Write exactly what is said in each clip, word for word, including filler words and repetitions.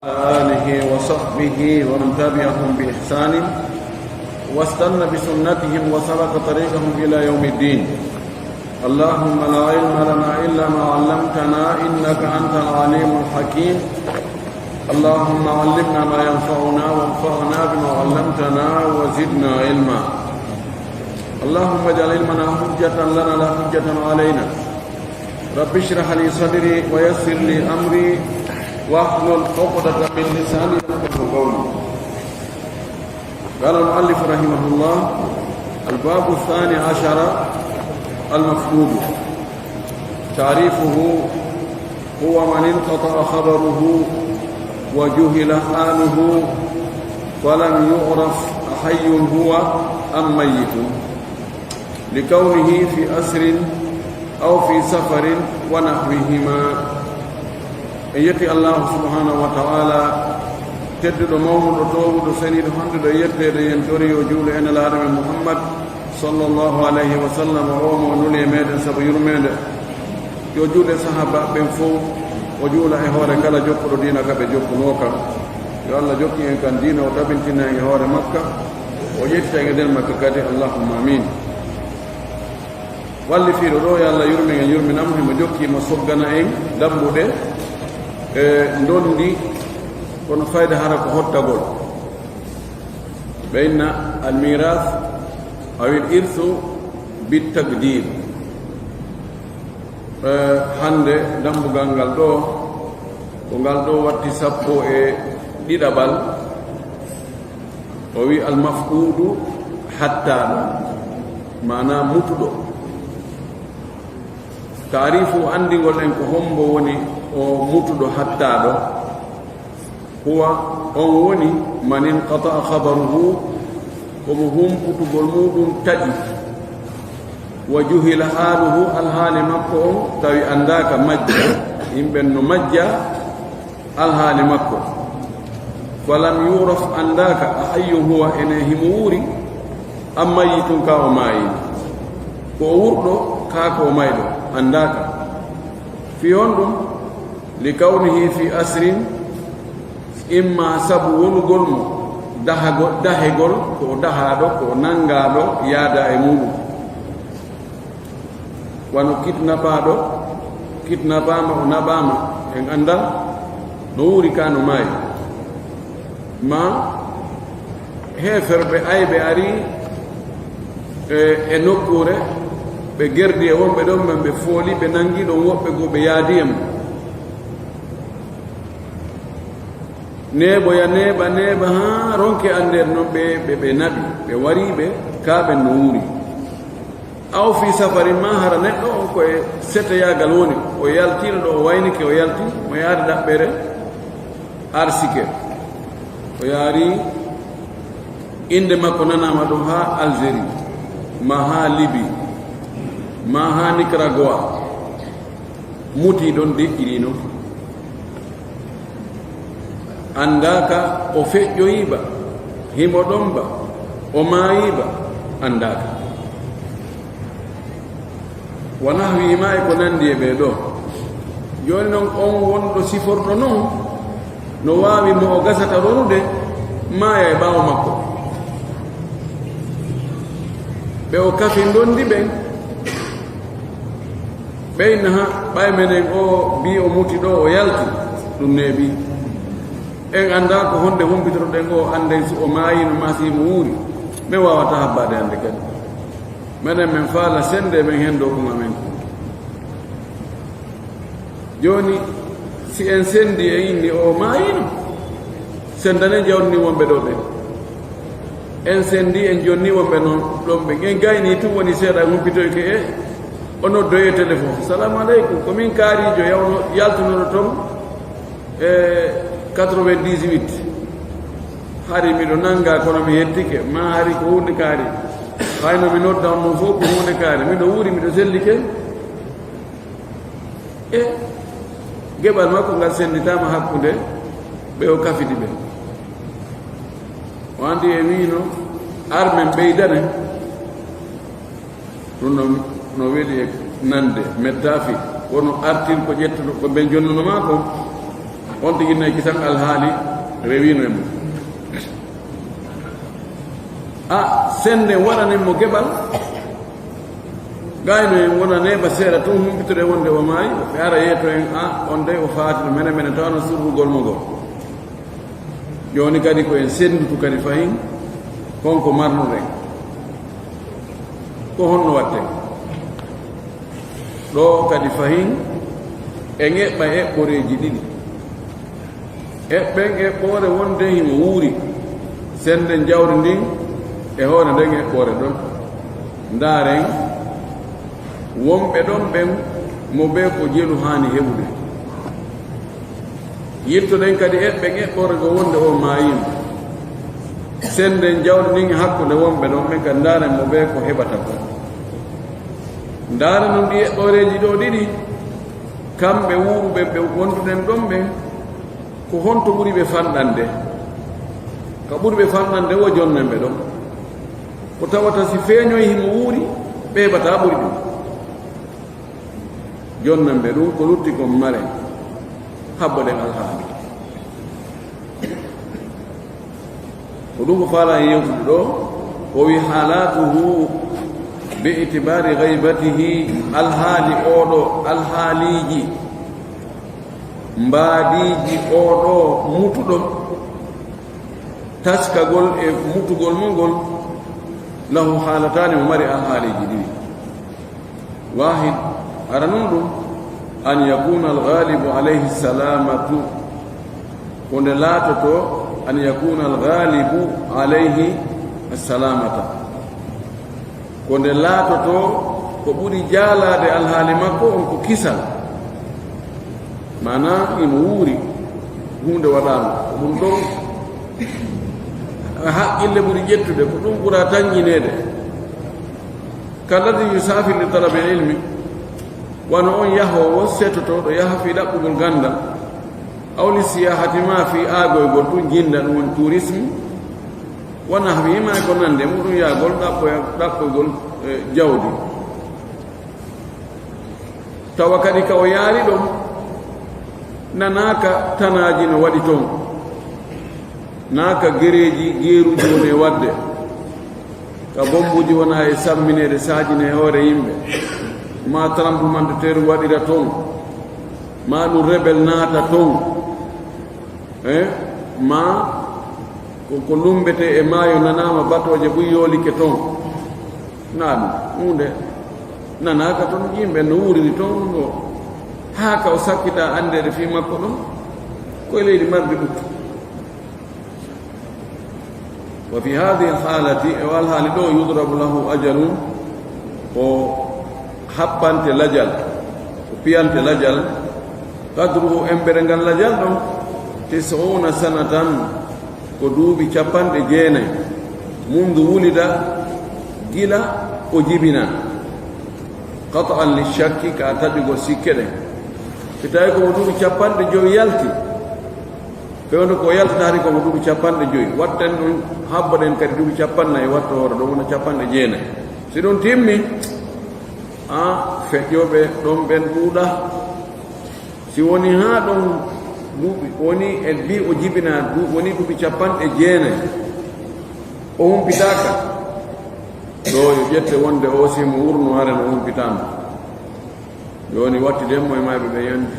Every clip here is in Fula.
وعلى آله وصحبه ومن تبعهم بإحسان واستن بسنتهم وسلك طريقهم إلى يوم الدين. اللهم لا علم لنا إلا ما علمتنا إنك أنت العليم الحكيم. اللهم علمنا ما ينفعنا وانفعنا بما علمتنا وزدنا علما. اللهم اجعل علمنا حجة لنا لا حجة علينا. رب اشرح لي صدري ويسر لي أمري واحلل عقدة من لساني يفقهوا قولي. قال المؤلف رحمه الله: الباب الثاني عشر، المفقود. تعريفه: هو من انقطع خبره وجهل حاله فلم يعرف أحي هو أم ميت، لكونه في أسر أو في سفر ونحوهما. En yetti Allahu subhanahu wa ta'ala, tedduɗo, mawnuɗo, toowuɗo, seniiɗo, handuɗo e yetteede, en tori yo juulu e Nelaaɗo men Muhammad sallallahu alayhi wa sallam, o mo nuli e meɗen sabu yurmeende. Yo juule sahaaba ɓen fof, o juula e hoore kala jokkuɗo diina ka ɓe jokkunoo kan. Yo Allah jokki en kan diina, o tabintina en e hoore makka, o ƴettita en e nder makka kadi, Allahumma amin. Wallifiiɗo ɗo, yo Allah yurmin en, yurminamo, himo jokki mo soggana en dambuɗe, e ndondi, kono fayda hara ko hottagol. Ɓe inna al-miras aw al-irsu bit-taqdim. Eh, hannde dambugal ngal ɗo, ko ngal ɗo watti sappo e ɗiɗaɓal. O wi: "Al-mafqudu hattaaɗo", maanaa mutuɗo. Taarifu anndingol en ko hombo woni o mutuɗo hattaaɗo. Huwa, on woni, man inqata'a khabaruhu, ko mo humputugol muɗum taƴi. Wa juhila haaluhu, alhaali makko on tawi anndaaka, majja. Yimɓe no majja alhaali makko. Falam yuraf, anndaaka, a hayyun huwa, ene himo wuuri, am mayyitun, ka o maayi. Ko o wurɗo, ka ko o mayɗo, anndaaka. Fii honɗum? Li kawnihi fi asrin, imma sabu wonugol mo dahago-, dahegol, ko o dahaaɗo, ko o nanngaaɗo, yaada e muɗum. Wano kidnapaaɗo, kidnapaama, o naɓaama, en anndaa no wuuri ka no maayi. Ma heeferɓe ayɓe ari e, e nokkuure, ɓe gerdi e wonɓe ɗon, men ɓe fooli, ɓe nanngi ɗon woɓɓe goo, ɓe yaadi e mum. Neeɓoya, neeɓa, neeɓa, haa ronke anndeede non ɓe, ɓe, ɓe naɓi, ɓe wari ɓe, kaa ɓen no wuuri. Aw fii safarin, maa hara neɗɗo on ko e seteyaagal woni, o yaltiino ɗo, o waynike, o yalti, mo yaade ɗaɓɓere arsike. O yaari, innde makko nanaama ɗo haa Algérie, maa haa Libye, maa haa Nicaragua. Muti ɗon, deƴƴiri non. Anndaaka o feƴƴoyi ba, himo ɗon ba, o maayi ba, anndaaka. Wa nahwihima, e ko nanndi e ɓee ɗoo. Jooni non, on wonɗo siforɗo non, no waawi mo o gasata ronude maaya e ɓaawo makko. Ɓe o kafi ndondi ɓen, ɓe inna, ha, ɓay menen o bii o muti ɗo, o yalti, ɗum neeɓi. En anndaa ko honde humpitotoɗen o, annden si o maayino maa si mo wuuri. Men waawataa habbaade hannde kadi. Menen men faala sende men hen dow ɗum amen. Jooni, si en sendi, en inni o maayino, sendanen jawni wonɓe ɗo ɓen. En sendi, en jonni wonɓe non ɗon ɓen. En gayni tun woni seeɗa, en humpitoyke e o noddoye téléphone. "Salamu aleykum, ko min kaarijo yawno-, yaltunoɗo ton e quatre-vingt-dix-huit. Hari miɗo nannga, kono mi hettike. Ma hari ko huunde kaari. Hayno mi nodda on non fof ko huunde kaari. Miɗo wuuri, miɗo sellike." E geɓal makko ngal senditaama hakkunde ɓe o kafidi ɓen. O anndi e wiino, ar men ɓeydane. Ɗum no, no weli e nande, mettaafi. Kono artir ko ƴettuɗo, ko ɓen jonnuno maa kon. On tigi nayi kisan alhaali rewiino e mum. A senden waɗanen mo geɓal. Gayno en wona neeɓa seeɗa tun humpitore wonde o maayi, ɓe ara yeeto en, a on dey o faati no mene mene, tawa no surrugol mo ngol. Jooni kadi ko en senndutu kadi fahin kon ko marnuɗen. Ko honno watten? Ɗoo kadi fahin en eɓɓa eɓɓoreeji ɗiɗi. Eɓɓen eɓɓoore wonde himo wuuri, sennden jawdi ndin e hoore nden eɓɓoore ɗon. Ndaaren wonɓe ɗon ɓen mo bee ko jelu haani heɓude. Yiltoɗen kadi eɓɓen eɓɓoore ngo wonde o maayiino. Sennden jawdi ndin e hakkunde wonɓe ɗon ɓen kadi ndaaren mo bee ko heɓata kon. Ndaaren non ɗi eɓɓoreeji ɗoo ɗiɗi, kamɓe wuuruɓe ɓe wonduɗen ɗon ɓen, ko honto ɓuri ɓe fanɗande? Ka ɓuri ɓe fanɗande wo jonnan ɓe ɗon. Ko tawata si feeñoy himo wuuri, ɓe heɓata ɓuri ɗum. Jonnan ɓe ɗum, ko lutti kon maren. Habboɗen alhaali. Ko ɗum ko faalaa e yewtude ɗoo, o wi: "Haalatuhu bi itibaari ghaybatihi", alhaali oo ɗoo, alhaaliiji, mbaadiiji oo ɗoo mutuɗo, taskagol e mutugol mo ngol, lahu haalataani, mo mari alhaaliiji ɗiɗi. Waahid, aranun ɗum, an yakuna alghalibu alayhi salamatu, ko nde laatoto, an yakuna alghalibu alayhi salamata, ko nde laatoto ko ɓuri jaalaade alhaali makko on ko kisal, maanaa imo wuuri, huunde waɗaama, ko ɗum ɗon haqqille ɓuri ƴettude, ko ɗum ɓura tanƴineede. Kalladi yusafir li talabil ilmi, wano on yahoowo setotooɗo yaha fii ɗaɓɓugol ganndal, aw li siyahati, maa fii aagoygol tun jinnda, ɗum woni tourisme, wa nahwihi, maa ko nande muɗum, yaagol ɗaɓɓoya-, ɗaɓɓoygol, eh, jawdi. Tawa kadi ka o yaari ɗon, nanaaka tanaaji no waɗi ton, naaka gereeji, geeruuji woni e waɗde, ka bommbuuji wona e sammineede, saajine e hoore yimɓe, maa tremblement de terre waɗira ton, maa ɗum rebel naata ton, eh, maa ko, ko lummbetee e maayo nanaama batooje buy yoolike ton. Naa ɗum huunde nanaaka ton, yimɓe no wuuriri ton, no haa ka o sakkita anndeede fii makko ɗon, ko e leydi mardi ɓuttu. Wa fi haadihi alhaalati, e o alhaali ɗoo, yudrabu lahu ajalun, o happante lajal, o piyante lajal, qadruhu, embere ngal lajal ɗon, tis'una sanatan, ko duuɓi cappanɗe jeenay, mundu wulida, gila o jibinaa, qat'an li shakki, ka taƴugol sikke ɗen. Si tawi ko mo duuɓi cappanɗe jowi yalti, fewndo ko yaltataari ko mo duuɓi cappanɗe jowi, watten ɗum, habboɗen kadi duuɓi cappanɗe nayi, watto hoore ɗo wona cappanɗe jeenay. Si ɗum timmi, a feƴƴooɓe ɗon ɓen ɗuuɗa. Si woni haa ɗon duuɓi, woni en mbii o jibinaa du-, woni duuɓi cappanɗe jeenay, o humpitaaka, ɗo yo ƴette wonde o si mo wurno hare no humpitaama. Jooni wattiden mo e mayɓe ɓe yonde.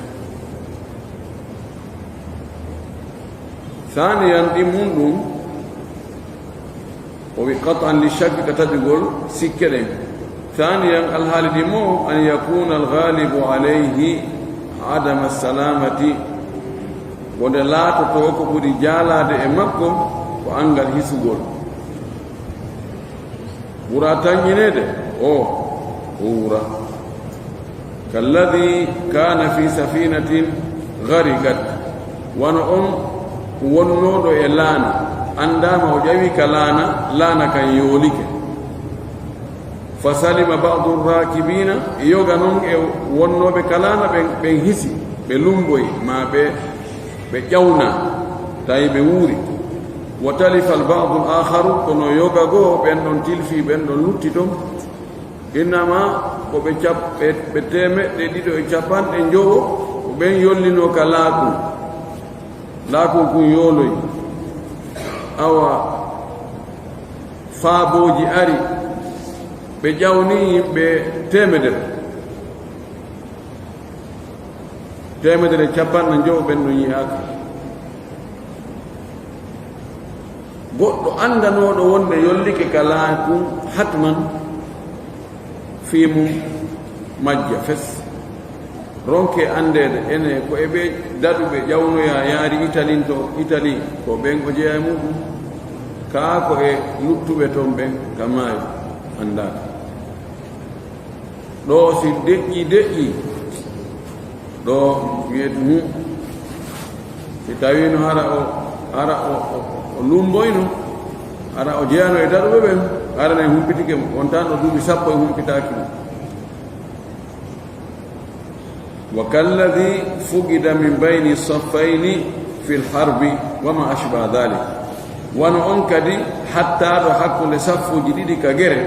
Saaniyan ɗin mun ɗum, o wi qat'an li shakki ka taƴugol sikke ɗen. Saaniyan alhaali ɗi mo, an yakuna alghalibu alayhi adama salamati, wonde laatotoo ko ɓuri jaalaade e makko ko anngal hisugol. Ɓura tanƴineede o, o wuura. Kalladi kana fi safinatin ghariqat, wano on wonnooɗo e laana, anndaama o ƴawi ka laana, laana kan yoolike. Fa salima ba'du rakibina, yoga non e wonnooɓe ka laana ɓen, ɓen hisi, ɓe lumboyi, maa ɓe, ɓe ƴawna, tawi ɓe wuuri. Wa talifa al ba'du al akharu, kono yoga goo ɓen ɗon tilfi, ɓen ɗon lutti ton. Innama ko ɓe cap-, ɓe, ɓe teemeɗɗe ɗiɗo e capanɗe njowo, ko ɓen yollinoo ka laaɓu. Laakol kun yooloyi, awa faabooji ari, ɓe ƴawni yimɓe teemedere, teemedere e capanɗe njowo ɓen no yi'aaka. Goɗɗo anndanooɗo wonde yollike ka laakun hatman fii mun majja fes. Ronke anndeede ene ko e ɓe daɗuɓe ƴawnoyaa yaari Italin to Itali, ko ɓen o jeyaa e muɗum, kaa ko e luttuɓe ton ɓen ka maayo anndaaka. Ɗoo si deƴƴi deƴƴi, ɗoo wi'ete hum. Si tawiino hara o, hara o, o, o lumboyno, hara o jeyano e daɗuɓe ɓen, hara ne humpitike mo, wontan ɗo duuɓi sappo e humpitaaki mo. Wa kalladi fugida min bayni saffayni fil harbi wa ma ashbaha dhalik. Wano on kadi hattaaɗo hakkunde saffuuji ɗiɗi ka gere,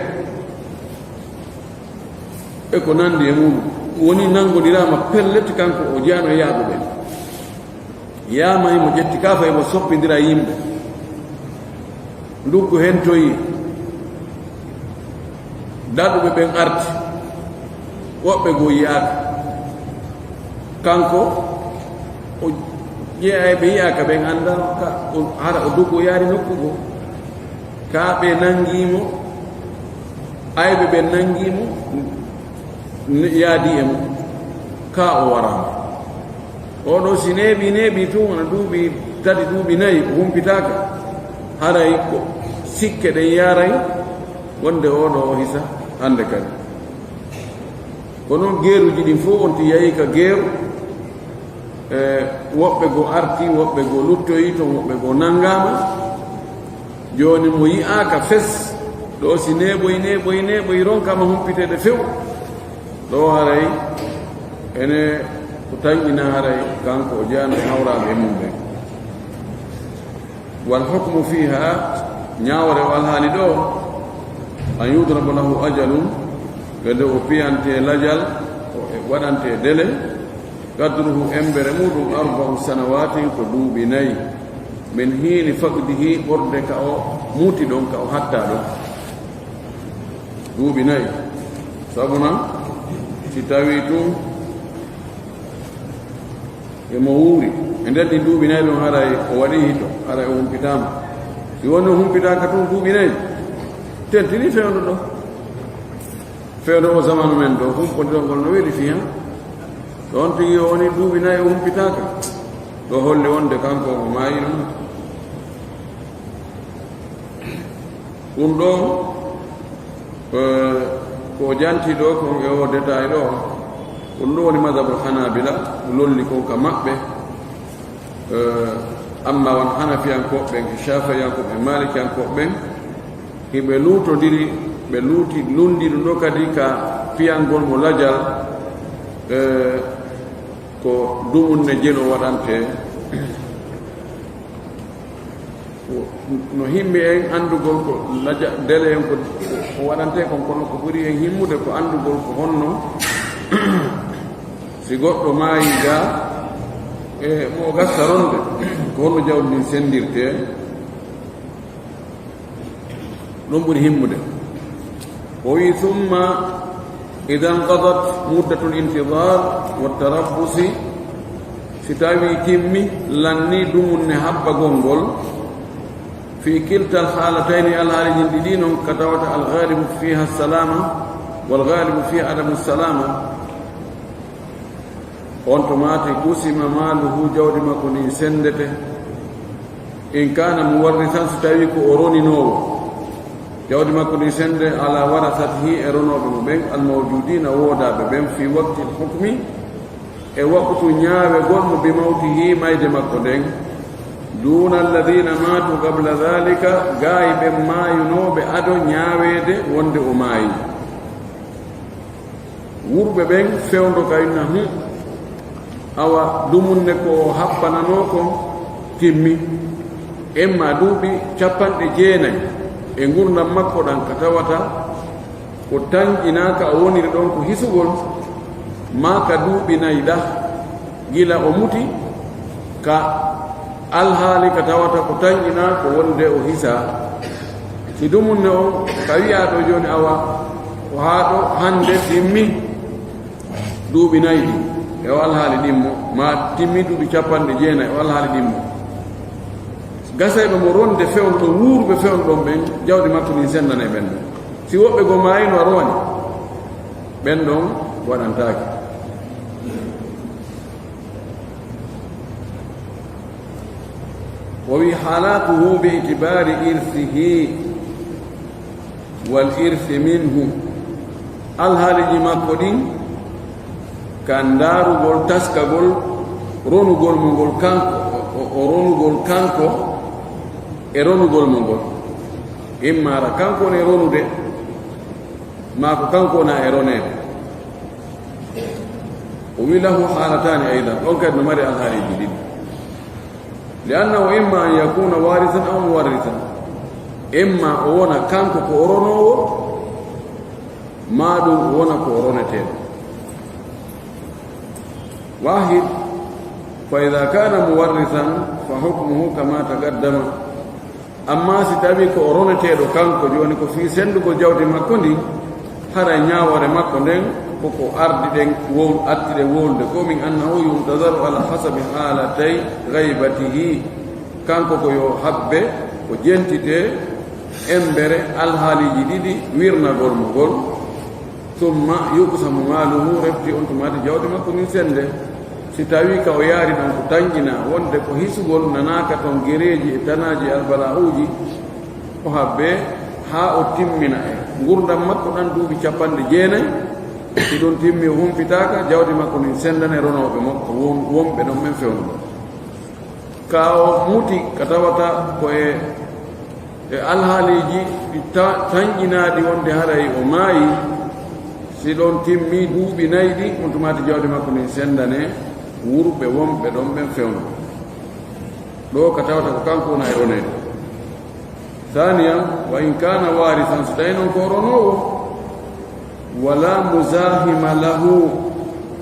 e ko nandi e muɗum, woni nanngondiraama pellet, kanko o jeyano e yaaɓe ɓen. Yaama himo ƴetti kaafa, himo soppindira e yimɓe. Nduggu hentoyi, daɗuɓe ɓen arti, woɓɓe goo yi'aaka. Kanko o jeyaa e ɓe yi'aaka ɓen, anndaa ka, o, hara o doggi o yaari nokku goo. Kaa ɓe nanngi mo, ayɓe ɓen nanngi mo, n-, yaadi e mo, kaa o waraama. Oo ɗoo si neeɓii, neeɓii tun, wona duuɓi tati, duuɓi nayi, o humpitaaka, haray ko sikke ɗen yaaray wonde oo ɗoo o hisa hannde kadi. Ko non geeruuji ɗin fow, on tigi yahi ka geeru, e, woɓɓe goo arti, woɓɓe goo luttoyi ton, woɓɓe goo nanngaama. Jooni mo yi'aaka fes, ɗoo si neeɓoyi, neeɓoyi, neeɓoyi, ronkaama humpiteede few. Ɗoo haray, ene ko tanƴina haray, kanko o jeyano e hawraaɓe e mum ɓen. Wal hukmu fiiha, ñaawore o alhaali ɗoo, an yudraba lahu ajalun, ko nde o piyantee lajal, o waɗantee délai, qadruhu, embere muɗum, arba'u sanawatin, ko duuɓi nayi, min hiini faqdihi, ɓorde ka o muti ɗon, ka o hatta ɗon, duuɓi nayi. Sabuna, si tawi tun emo wuuri, e nder ɗin duuɓi nayi ɗon, haray o waɗi hito, haray o humpitaama. Si woni o humpitaaka tun duuɓi nayi, tentinii fewndo ɗoo. Fewndo oo zamanu men ɗoo, humpondiral ngol no weli fii han. Ɗon tigi o woni duuɓi nayi o humpitaaka. Ɗoo holli wonde kanko o maayi non. Ɗun ɗoo, eh, ko o janti ɗoo kon e oo détail ɗoo, ɗun ɗoo woni mazhabul Hanabila, ko lolli kon ka maɓɓe. Eh, amma won Hanafiyankooɓe ɓen, e Shafi'iyankooɓe, e Malikiyankooɓe ɓen, hiɓe luutondiri, ɓe luuti, lundi ɗun ɗoo kadi ka piyangol mo lajal, eh, ko dumunne jelu waɗantee. Ko no himmi en anndugol ko laja-, délai en ko, ko waɗantee kon, kono ko ɓuri en himmude ko anndugol ko honno, si goɗɗo maayi gaa, e mo o gasta ronde, ko honno jawdi ndin senndirtee. Ɗum ɓuri himmude. O wi'i, "Thumma idha inqadat muddatul intidhar wa tarabbusi," si tawi timmi, lanni dumunne habbagol ngol, "fi kiltal haalatayni," alhaaliji ɗiɗi non, ka tawata al-ghalibu fiha salama, wal ghalibu fiha adamu salama, on to maati, "qusima maluhu," jawdi makko ndin senndete, "in kana muwarrisan," so tawi ko o roninoowo, jawdi makko ndin sennde, "ala warasatihi," e ronooɓe mo ɓen, "al mawjudina," woodaaɓe ɓen, "fi waqtil hukmi," e waqtu ñaawegol mo, "bi mawtihi," mayde makko nden, "duna alladhina matu qabla dhalika," gaayi ɓen maayunooɓe ado ñaaweede wonde o maayi. Wurɓe ɓen fewndo kay na, "Hum, awa dumunne ko o happananoo kon timmi, emma duuɓi capanɗe jeenayi e ngurndan makko ɗan, ka tawata ko tanƴinaaka o woniri ɗon ko hisugol, maa ka duuɓi nayi ɗah gila o muti ka Alhaali ka tawata ko tanƴinaa ko wonde o hisaa. Si dumunne on ka wi'aa ɗoo jooni, awa, ko haa ɗoo hannde timmi duuɓi nay ɗin e o alhaali ɗimmo, maa timmi duuɓi capanɗe jeenay o alhaali ɗimmo. Gasayɓe mo ronde fewndo ɗon, wuuruɓe fewndo ɗon ɓen, jawdi makko ndin sendane ɓen ɗon. Si woɓɓe goo maayino a rowani, ɓen ɗon waɗantaake. O wi, حالاته باعتبار إرثه والإرث منه. Alhaaliiji makko ɗin ka ndaarugol, taskagol, ronugol mo ngol kanko, o, o, o ronugol kanko e ronugol mo ngol. Imma hara kanko woni e ronude, maa ko kanko wona e roneede. O wi, له حالتان أيضا, on kadi no mari alhaaliiji ɗiɗi. لأنه إما أن يكون وارثا أو مورثا. Imma o wona kanko ko o ronoowo, maa ɗun o wona ko o roneteeɗo. واحد، فإذا كان مورثا فحكمه كما تقدم. Ammaa si tawii ko o roneteeɗo kanko, jooni ko fii senndugol jawdi makko ndin, haray ñaawoore makko nden ko ko ardi ɗen wol-, artuɗen wowlude ko min, أنه ينتظر على حسب حالتي غيبته. Kanko ko yo habbe, o jentitee embere alhaaliiji ɗiɗi wirnagol mo ngol. ثم يقسم ماله, refti on tuma tigi jawdi makko ndin senndee. Si tawii ka o yaari ɗon ko tanƴinaa, wonde ko hisugol nanaaka ton gereeji e tanaaji e albala'uuji, o habbee haa o timmina e ngurndan makko ɗan duuɓi capanɗe jeenay. Si ɗun timmii o humpitaaka, jawdi makko ndin senndanee ronooɓe mo, won-, wonɓe ɗon ɓen fewndo. Ka o muti, ka tawata ko e, e alhaaliiji ɗi ta-, tanƴinaaɗi wonde haray o maayi, si ɗon timmii duuɓi nay ɗin, on tuma tigi jawdi makko ndin senndanee wuurɓe wonɓe ɗon ɓen fewndo. Ɗoo ka tawata ko kanko wona e roneede. ثانيا، وإن كان وارثا, si tawii non ko o ronoowo, ولا مزاحم له,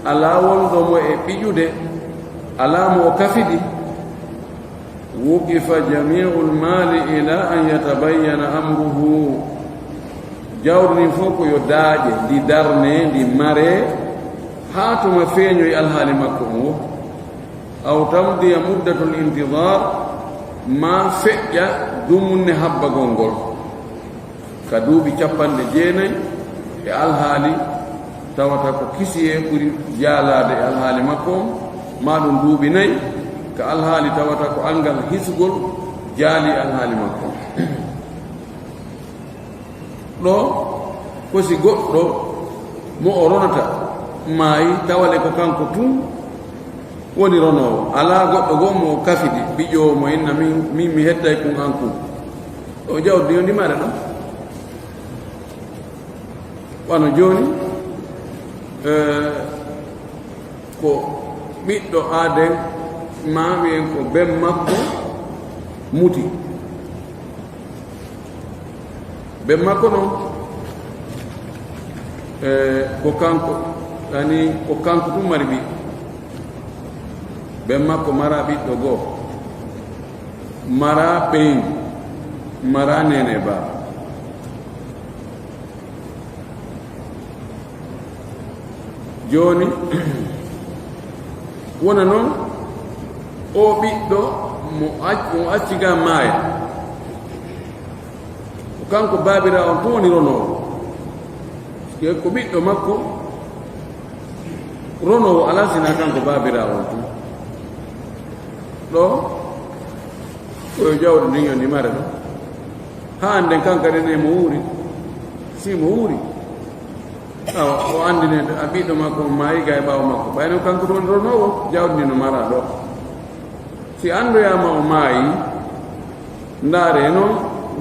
alaa wonɗo mo e ɓiƴude, alaa mo o kafidi, وقف جميع المال إلى أن يتبين أمره. Jawdi ndin fow ko yo daaƴe, ndi darnee, ndi maree, haa tuma feeñoyi alhaali makko on woo. أو تمضي مدة الانتظار, maa feƴƴa dumunne habbagol ngol. Ka duuɓi capanɗe jeenay e alhaali tawata ko kisiyee ɓuri jaalaade e alhaali makko on, maa ɗun duuɓi nay ka alhaali tawata ko anngal hisugol jaalii alhaali makko on. Ɗoo ko si goɗɗo mo o ronata maayi, tawa le ko kanko tun woni ronoowo, alaa goɗɗo goo mo o kafidi, ɓiƴoowo mo inna, min, min mi hettay kun an kun. O jawdi yo ndi mare ɗon. Wano jooni, eh, ko ɓiɗɗo aaden, maa wi'en ko ben makko muti. Ben makko non, eh, ko kanko, yani ko kanko tun mari ɓiɗɗo. Ben makko maraa ɓiɗɗo goo, maraa ɓeyngu, maraa neene e baaba. Jooni, wona non, oo ɓiɗɗo mo ac-, mo acci ga maaya, ko kanko baabiraawo on tun woni ronoowo. Ko ɓiɗɗo makko ronoowo alaa si wonaa kanko baabiraawo on tun. Ɗoo, ko yo jawdi ndin yo ndi mare ɗon. Haa annden kan kadi ne mo wuuri. Si mo wuuri, awa, o anndinee a ɓiɗɗo makko on maayi ga e ɓaawo makko. Ɓay non kanko tun woni ronoowo, jawdi ndin no maraa ɗoo. Si anndoyaama o maayi, ndaaree non,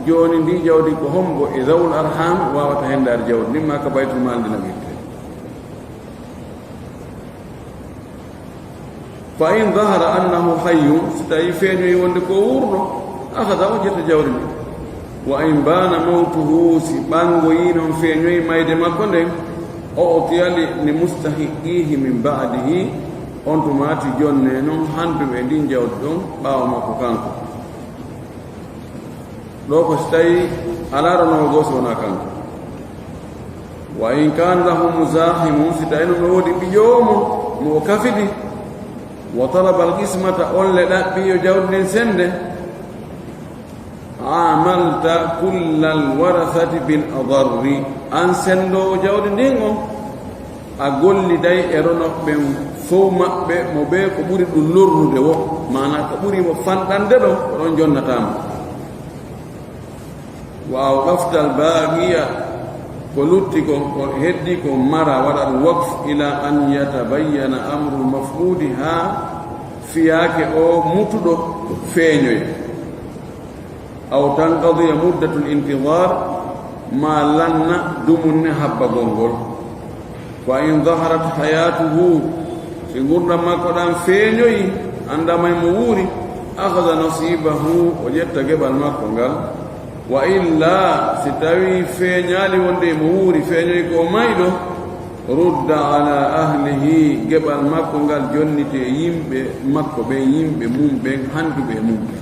jooni ndii jawdi ko hombo e zawul arham waawata henndaade jawdi ndin, maa ka baytul maal ndi naɓirtee. فإن ظهر أنه حي, si tawii feeñoyi wonde ko wuurɗo, أخذ, o ƴetta jawdi ndin. وإن بان موته, si ɓanngoyii non feeñoyi mayde makko nden, أعطي ل-, لمستحقيه من بعده, On tumaati jonne noon handuɓe e ndin jawdi ɗon ɓaawo makko kanko. Ɗo ko si tawi alaa ronoowo goo si wonaa kanko. Wa in kaana lahu muzaahimun, si tawi noon no woodi ɓiyoowo mo, mo o kafidi, wa talaba al-qismata, on le ɗaɓɓi yo jawdi ndin sende, amalta kullal warasati bil adarri, an senndoowo jawdi ndin on, a golliday e ronooɓe ɓen fow maɓɓe, mo bee ko ɓuri ɗum lorrude wo, maanaa ko ɓuri mo fanɗande ɗon, ko ɗon jonnataa mo. Wa awqaftal baaqiya, ko lutti kon, ko heddi kon mara, waɗa ɗum waqf, ila an yatabayyana amrul mafquudi, haa fiyaake o mutuɗo feeñoy. Aw tanqadiya muddatul intidaar, maa lanna dumunne habbagol ngol. Fa in daharat hayaatuhu, si ngurndan makko ɗan feeñoyi, anndamay mo wuuri, akhadha nasiibahu, o ƴetta geɓal makko ngal. Wa illaa, si tawii feeñaali wonde mo wuuri, feeñoyi ko o mayɗo, rudda ala ahlihi, geɓal makko ngal jonnitee yimɓe makko ɓen, yimɓe mum ɓen, handuɓe e mum ɓen.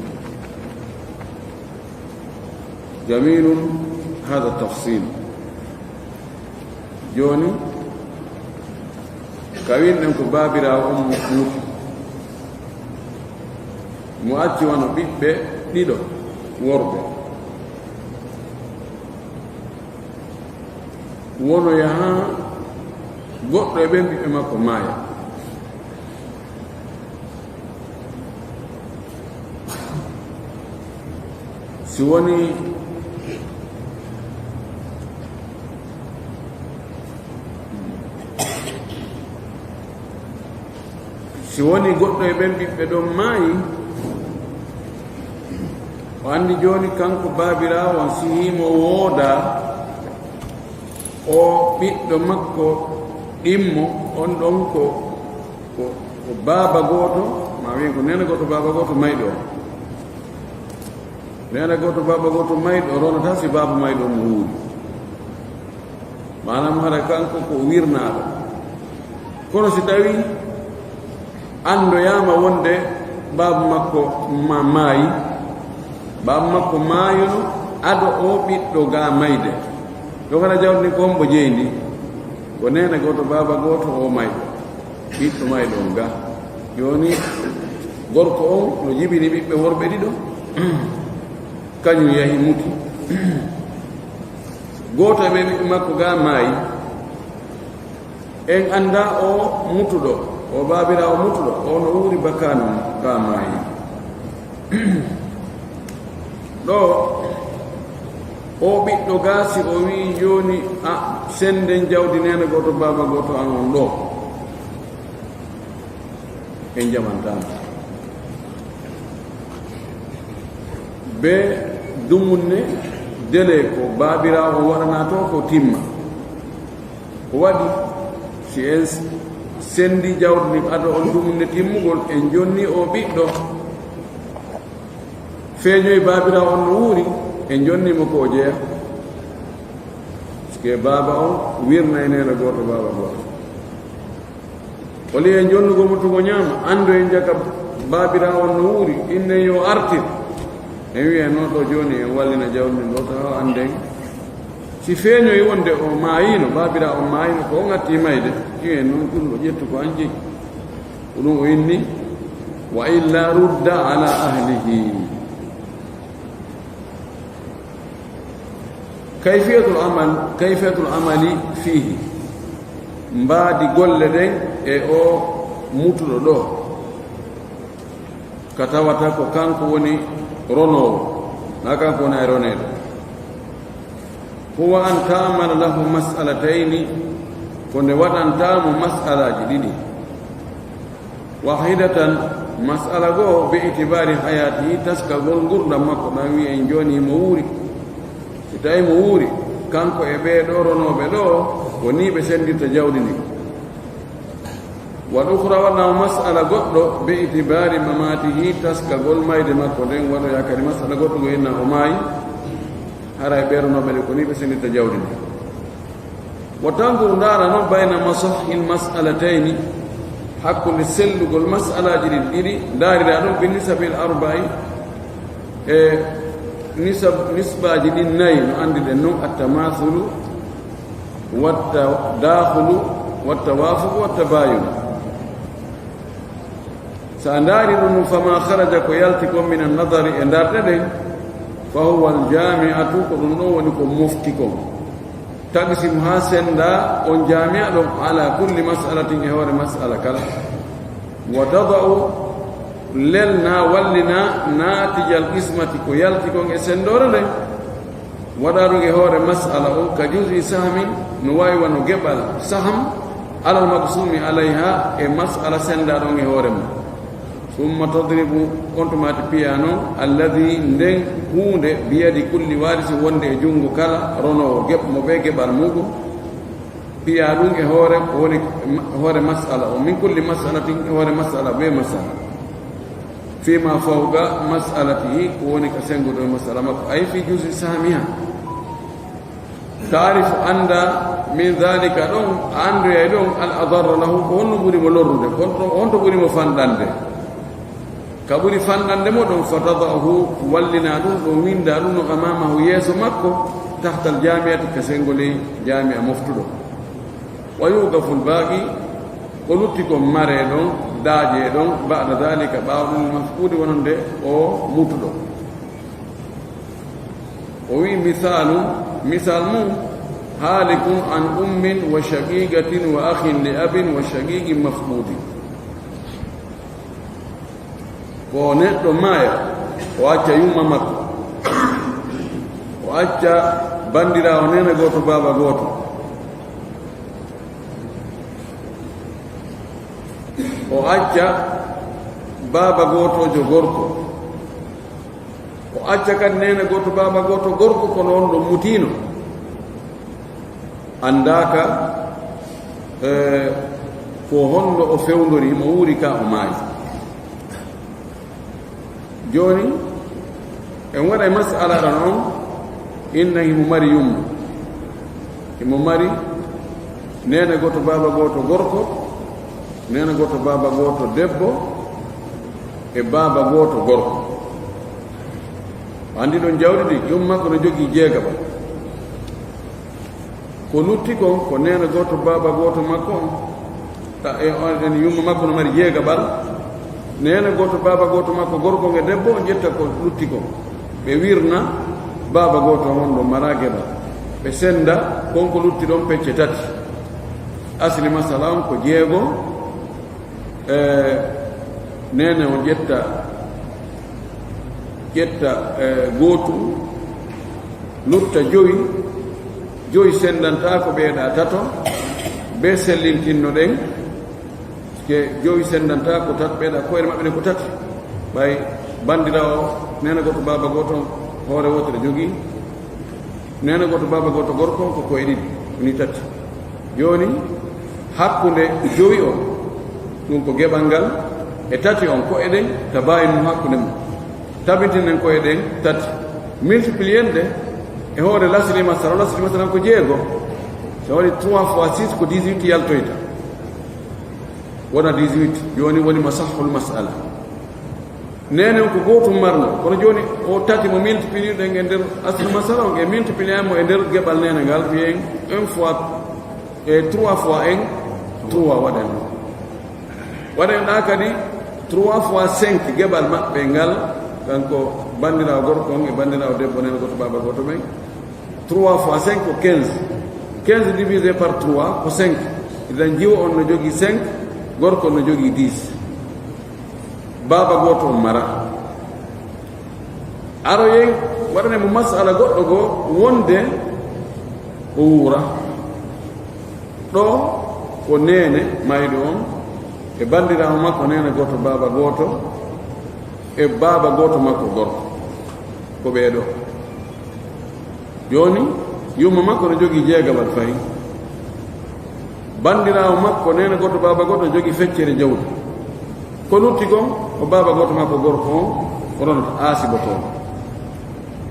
Jamiilun haadha tafsiil. Jooni, ka winɗen ko baabiraawo on mutu. Mo acci wano ɓiɓɓe ɗiɗo worɓe. Wono yaha goɗɗo e ɓen ɓiɓɓe makko maaya. Si woni, si woni goɗɗo e ɓen ɓiɓɓe ɗon maayi, o anndi jooni kanko baabiraawo on, si himo wooda o ɓiɗɗo makko ɗimmo, on ɗon ko, ko, ko baaba gooto, maa wiyen ko neene gooto, baaba gooto mayɗo on. Neene gooto, baaba gooto mayɗo, ronata si baaba mayɗo on no wuuri. Maanaam hara kanko ko wirnaaɗo. Kono si tawii anndoyaama wonde baaba makko ma-, maayi, baaba makko maayuno ado o ɓiɗɗo ga mayde. Ɗo kana jawdi ko hombo jeyndi? Ko neene gooto, baaba gooto, o mayɗo. Ɓiɗɗo mayɗo on ga. Jooni gorko on no jibini ɓiɓɓe worɓe ɗiɗo. Kañum yahi muti. Gooto e ɓe ɓiɓɓe makko ga maayi. En anndaa o mutuɗo, o baabiraawo mutuɗo, o no wuuri bakkaanum kaa maayi. Ɗo, o ɓiɗɗo gaa, si o wi'i jooni, a, sennden jawdi neene gooto, baaba gooto an on ɗo, en jamantaama. Be dumunne, dele ko baabiraawo waɗanaa to ko timma. Ko waɗi, si en sendi jawdi ndin ado on dumunne timmugol, en jonni o ɓiɗɗo, feeñoyi baabiraawo on no wuuri, en jonni mo ko o jeya. Parce que baaba on wirnay neene gooto, baaba gooto. O li'e jonnugol mo to mo ñaama, anndo en jaka baabiraawo on no wuuri, innen yo artir. En wi'e noon ɗo jooni en wallina jawdi ndin ɗo tawa annden. Si feeñoyi wonde o maayino, baabiraawo on maayino, ko on atti mayde, wi'e noon ɗum ɗo ƴettu ko an jeyi. Ko ɗum o inni, wa illa rudda ala ahlihi. Kayfiyatul amal, kayfiyatul amali fiihi. Mbaadi golle ɗen e o mutuɗo ɗo. Ka tawata ko kanko woni ronoowo, na kanko woni ay roneede. Huwa an ta'mala lahu mas'alatayni, ko nde waɗanta mo mas'alaaji ɗiɗi. Wahidatan, mas'ala goo, bi itibaari hayaatihi, taskagol ngurndan makko ɗan, wi'en jooni mo wuuri. Si tawi mo wuuri, kanko e ɓee ɗo ronooɓe ɗo, ko nii ɓe sendirta jawdi ndin. Wal ukhra, waɗa o mas'ala goɗɗo, bi itibaari mamaatihi, taskagol mayde makko nden, waɗoya kadi mas'ala goɗɗo ngo inna o maayi, haray ɓee ronooɓe ɗen ko nii ɓe sendirta jawdi ndin. Wa tanzur, ndaara non, bayna masahhil mas'alatayni, Hakkunde sellugol mas'alaaji ɗin ɗiɗi, ndaarira ɗum bi nisabil arba'i, e nisab, nisbaaji ɗin nayi no anndirɗen non: attamathulu, wattadaakhulu, wattawaafuqu, wattabaayun. So a ndaari ɗum, fama kharaja, ko yalti kon, min annadari, e ndarɗe ɗen, fa huwa aljami'atu, ko ɗum ɗon woni ko mofti kon. Taqsimu, haa sennda on jami'a ɗon, ala kulli mas'alatin, e hoore mas'ala kala. Wa tada'u, lelna, wallina, natijal qismati, ko yalti kon e senndoore nden. Waɗa ɗum e hoore mas'ala on, ka juz'i sahmin, no waawi wano geɓal saham, alal maqsumi alayha, e mas'ala sennda ɗon e hoore mum. Summa tadribu, on tuma tigi piya non, alladhi, nden huunde, biyadi kulli warisi, wonde e junngo kala ronoowo geɓ-, mo ɓe geɓal muɗum, piya ɗum e hoore, woni hoore mas'ala on, min kulli mas'alatin, e hoore mas'ala, ɓe mas'ala. Fima fawqa mas'alatihi, ko woni ka senngo ɗo e mas'ala makko, ay fi juz'i sahmiha. Taarifu, annda, min dhalika, ɗon, a anndoyay ɗon, al adarra lahu, ko honno ɓuri mo lorrude, ko honto, honto ɓuri mo fanɗande. Ka ɓuri fanɗande mo ɗon, fa tada'uhu, wallina ɗum, ɗon winnda ɗum no amamahu, yeeso makko, tahtal jami'ati, ka senngo ley jami'a moftuɗo. Wa yuqafu al baqi, ko lutti kon mare ɗon, daaje ɗon, ba'da dhalika, ɓaawo ɗum, mafquudi, wonande o mutuɗo. O wi'i, misalu, misal mum, halikun an ummin wa shaqiqatin wa akhin li abin wa shaqiqin mafqudin. Ko neɗɗo maaya, o acca yumma makko, o acca banndiraawo neene gooto, baaba gooto, o acca baaba gootoojo gorko. O acca kadi neene gooto, baaba gooto gorko, kono on ɗon mutiino. Anndaaka, eh, ko honno o fewndori, himo wuuri ka o maayi. Jooni, en waɗay mas'ala ɗan on, inna himo mari yumma. Himo mari neene gooto, baaba gooto gorko, neene gooto, baaba gooto debbo, e baaba gooto gorko. Anndi ɗon jawdi ndi, yumma makko no jogii jeegaɓal. Ko lutti kon, ko neene gooto, baaba gooto makko on. Ta-, e, on, en, yumma makko no mari jeegaɓal. Neene gooto, baaba gooto makko gorko on e debbo on ƴetta ko lutti kon. Ɓe wirna baaba gooto on ɗon mara geɓal. Ɓe sennda kon ko lutti ɗon pecce tati. Asli masala on ko jeego. E, neene on ƴetta, ƴetta, e, gootu, lutta jowi, jowi senndantaa ko ɓeeɗa tato, be sellintinno ɗen, ke jowi senndantaa ko tat-, ɓeeɗa koyre maɓɓe ɗen ko tati. Ɓay banndiraawo, neene gooto, baaba gooto, hoore wootere jogii. Neene gooto, baaba gooto gorko, ko ko'e ɗiɗi, woni tati. Jooni, hakkunde jowi on, ɗum ko geɓal ngal, e tati on, ko'e ɗen, tabaayun mum hakkunde mum. Tabitinen ko'e ɗen tati. Multiplier nde e hoore lasli masala, lasli masala ko jeego. So waɗi trois fois six ko dix-huit yaltoyta. Wona dix-huit, jooni woni masahhul masala. Neene on ko gootum marno, kono jooni o tati mo multiplier ɗen e nder asli masala on, e multiplier mo e nder geɓal neene ngal, wiyen un fois, e trois fois un, trois waɗen. Waɗen ɗa kadi trois fois cinq geɓal maɓɓe ngal, kanko banndiraawo gorko on e banndiraawo debbo neene gooto baaba gooto ɓen. Trois fois cinq ko quinze. Quinze divisé par trois ko cinq. Idan jiwo on no jogii cinq, gorko on no jogii dix. Baaba gooto on mara. Aroyen waɗane mo masala goɗɗo goo wonde o wuura. Ɗo ko neene mayɗo on e banndiraawo makko neene gooto baaba gooto e baaba gooto makko gorko. Ko ɓee ɗoo. Jooni, yumma makko no jogii jeegaɓal fahin. Banndiraawo makko, neene gooto, baaba gooto, no jogii feccere jawdi. Ko lutti kon, ko baaba gooto makko gorko on, o ɗon aasibotoo.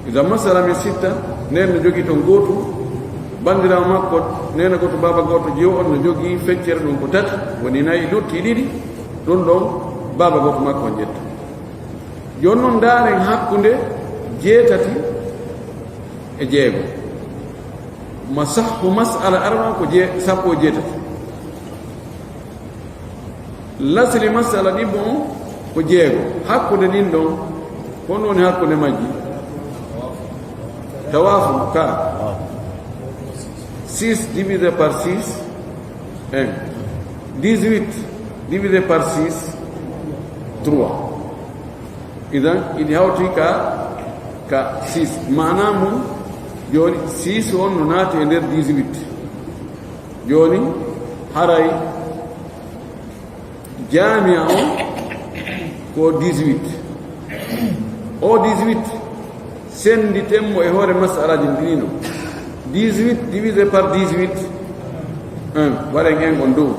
Idan masala min sitta, neene no jogii ton gootu, banndiraawo makko, neene gooto, baaba gooto, jiwo on no jogii feccere ɗum ko tati, woni nayi, lutti ɗiɗi. Ɗum ɗon, baaba gooto makko on ƴetta. Jooni noon, ndaaren hakkunde jeetati e jeego. Ma sahhu mas'ala arano ko je-, sappo e jeetati. Lasli mas'ala ɗiɗmo on ko jeego. Hakkunde ɗin ɗon, ko honɗum woni hakkunde majji? Tawaafu ka. Six divisé par six, un. Dix-huit divisé par six, trois. Idan, iɗi hawti ka, ka six. Maana mum, jooni, six on no naati e nder dix-huit. Jooni, haray jaami'a on ko dix-huit. O dix-huit, sennditen mo e hoore mas'alaaji ɗin ɗiɗi no. Dix-huit divisé par dix-huit, un. Waɗen un on dow.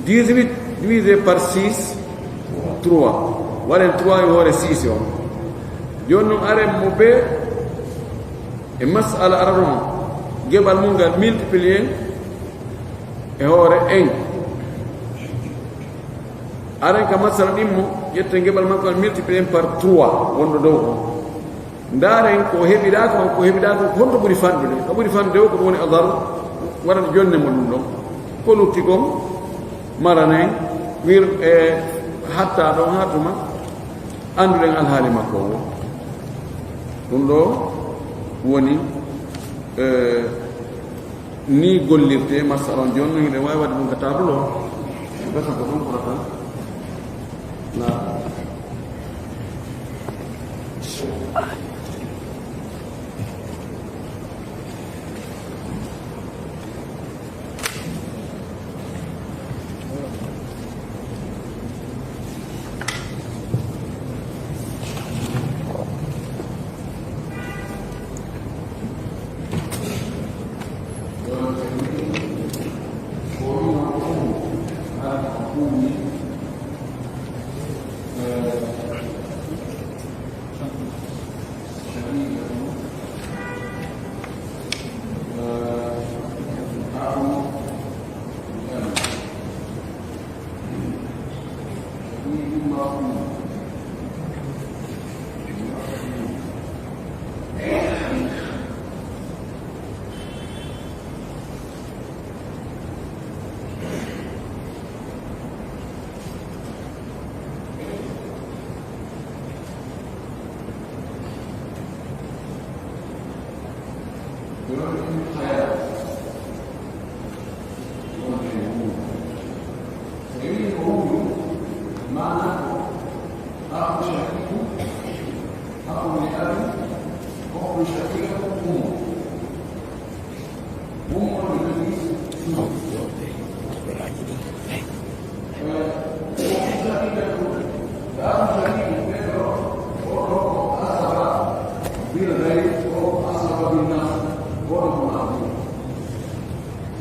Dix-huit divisé par six, trois. Waɗen trois e hoore six on. Jooni noon, aren mo bee e mas'ala arano on. Geɓal mum ngal multiplier e hoore un. Aren ka mas'ala ɗiɗmo, ƴetten geɓal makko ngal multiplier par trois wonɗo dow on. Ndaaren ko heɓiɗaa kon, ko heɓiɗaa kon, ko honto ɓuri fanɗude? Ko ɓuri fanɗude o, ko ɗum woni adar, waɗan jonne mo ɗum ɗon. Ko lutti kon, maranen, wir-, e, hatta ɗon haa tuma, annduɗen alhaali makko o. Ɗum ɗo woni, e, ni gollirte masala on. Jooni noon, hiɗen waawi waɗde ɗum ka taabulo o. Gasa ko ɗum ɓurata. Na.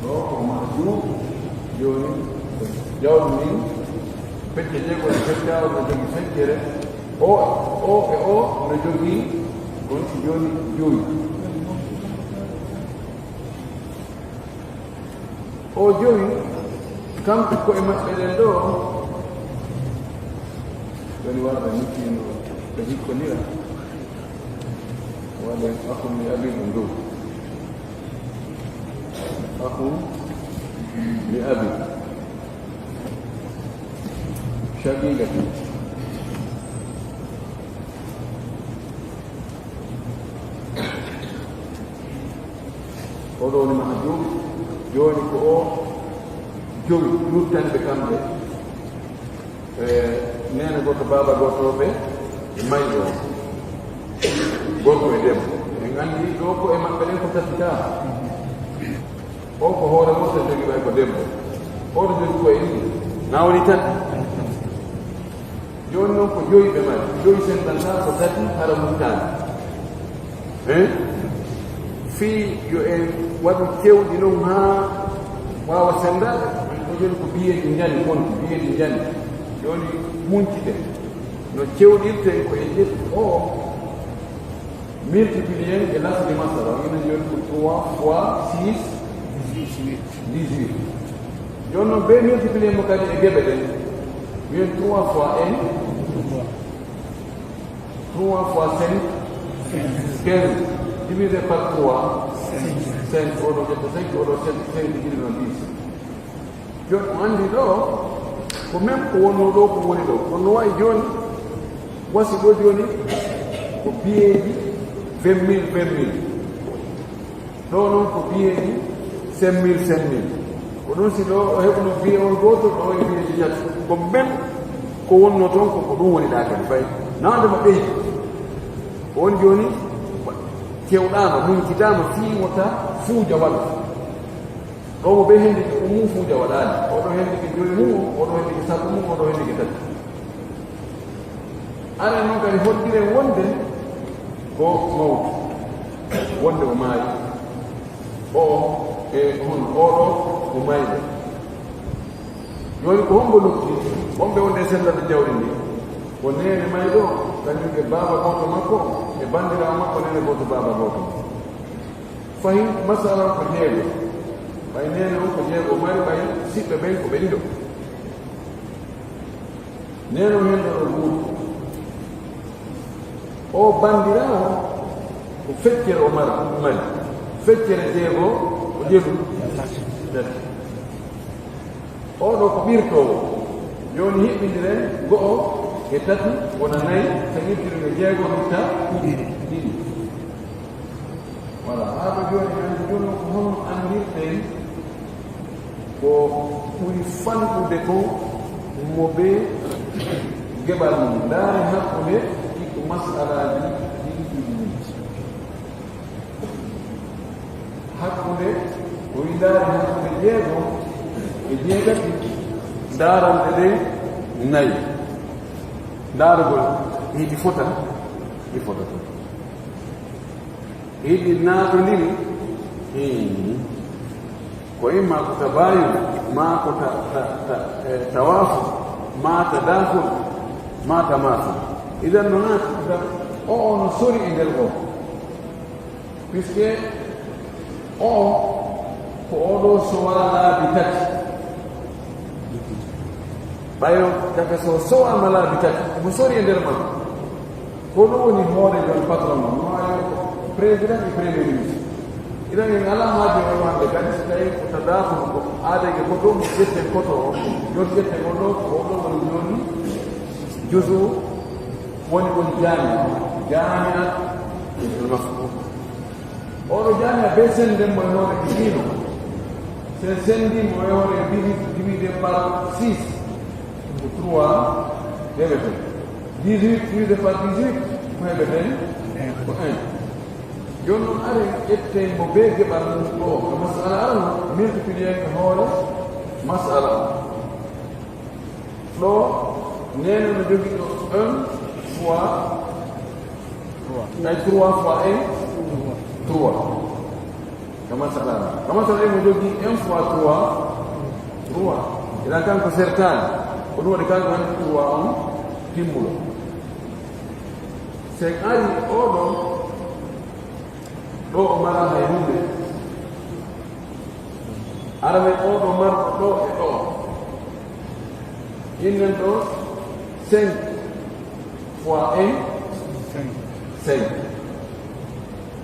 Ɗo ko mahjuub, jooni jawdi ndin, pecce jeego e peccaɗo no jogii feccere, o, o e o no jogii, ko jooni joyi. O jowi, kanko ko e maɓɓe ɗen ɗo, woni warde miskiino ɓe jikkonira. Waɗen akun li abin ɗum dow. Akun li abin. Shaqiqati. Oɗo woni mahjuub, jooni ko o jowi luttanɓe kamɓe. E, neene gooto, baaba gooto ɓe e mayɗo o. Gorko e debbo. En anndi ɗo ko e maɓɓe ɗen ko tati kaa. O ko hoore mum tan jogi ɓay ko debbo. Oɗo jogi koye ɗiɗi. Na woni tan. Jooni noon ko joyi ɓe mari. Joyi senndantaa ko tati hara luttaani. Hein? Fii yo en waɗu cewɗi noon haa waawa senndaade. Ko jooni ko biyeeji njani, wonti biyeeji njani. Jooni muñcite. No cewɗirten ko e ƴettu o, multiplier e lasde masala. Ina jooni ko trois fois six, dix-huit. Jooni noon, bee multiplier mo kadi e geɓe ɗen. Mbiyen trois fois un, trois fois cinq, quinze, divisé par trois, cinq. Oɗo ƴetta cinq, oɗo ƴetta cinq, ɗiɗi noon dix. Jooni o anndi ɗo, ko même ko wonnoo ɗo, ko woni ɗo. Kono no wayi jooni, wasi ɗo jooni, ko biyeeji vingt mille, vingt mille. Ɗo noon ko biyeeji cinq mille, cinq mille. Ko ɗum si ɗo o heɓuno biyewol gootol, ɗo e biyeeji tati. Ko même ko wonnoo toon, ko, ko ɗum woni ɗa kadi fay. Naande mo ɓeydi. Ko woni jooni, kewɗaama, muñcitaama, fii wota fuuja waɗa. Ɗo mo ɓe henndike ko mum fuuja waɗaani. Oɗo henndike joyi mum, oɗo henndike sappo mum, oɗo henndike tati. Are noon kadi hoddiren wonde ko mawɗo, wonde o maayi. O e hono oɗo ko mayɗo. Jooni ko hombo nokki? Wonɓe wonde e sellande jawdi ndi. Ko neene mayɗo, kañum e baaba gooto makko, e banndiraawo makko neene gooto baaba gooto. Fahin masala ko jeego. Ɓay neene on ko jeego mari, ɓay siɓɓe ɓen ko ɓe ɗiɗo. Neene on hen ɗo ɗo guutu. O banndiraawo ko feccere o mara, mari. Feccere jeego o jelu. Tati. Oɗo ko ɓirtoowo. Jooni hiɓɓindiren go'o e tati wona nayi, so ƴettiren e jeego hitta ɗiɗi. Ɗiɗi. Voilà, haa ɗo jooni, anndi jooni ko honno anndirten ko ɓuri fanɗude ko mo ɓe geɓal mum. Ndaare hakkunde ɗi ko masalaaji ɗiɗi ɗiɗi. Hakkunde, o wi ndaare hakkunde jeego e jeegati, daarande ɗe nayi. Daarugol, hiɗi fota, ɗi fota. Hiɗi naatondiri, hii. Ko imma ko tabayun, maa ko ta, ta, ta, eh, tawaafu, maa tadaakhul, maa tamaathul. Idan no naati, idan o, o no sori e nder o. Puisque o, ko oɗo sowa laabi tati. Ɓayo, daga so sowaama laabi tati, mo sori e nder ma. Ko ɗum woni hooreejo on, patron on, no waawi ko président e premier ministre. Idan en alaa haaje o wonde kadi, so tawi ko tadaakhul ko aadege koto, mo ƴetten koto o, yon ƴetten on ɗo, ko oɗo woni jooni juzu woni on jaami, jaami'at. Oɗo jaami'a be sennden mo e hoore ɗiɗino. Sen senndi mo e hoore dix-huit divisé par six, ko trois heɓeten. Dix-huit divisé par dix-huit, ko heɓeten? Ko un. Jooni noon, are ƴetten mo be geɓal mum ɗo, ko masala arano, multiplier e hoore masala. Ɗo, neene no jogii ɗo un fois trois. Ay, trois fois un, trois. Kama saɗa. Kama saɗa, mo jogii un fois trois, trois. Ila kanko sertaani. Ko ɗum waɗi kanko waɗi trois on timmuɗo. So en ari oɗo, ɗo o mara hay huunde. Ara men oɗo marɗo ɗo e ɗo. Innen ɗo cinq fois un, cinq.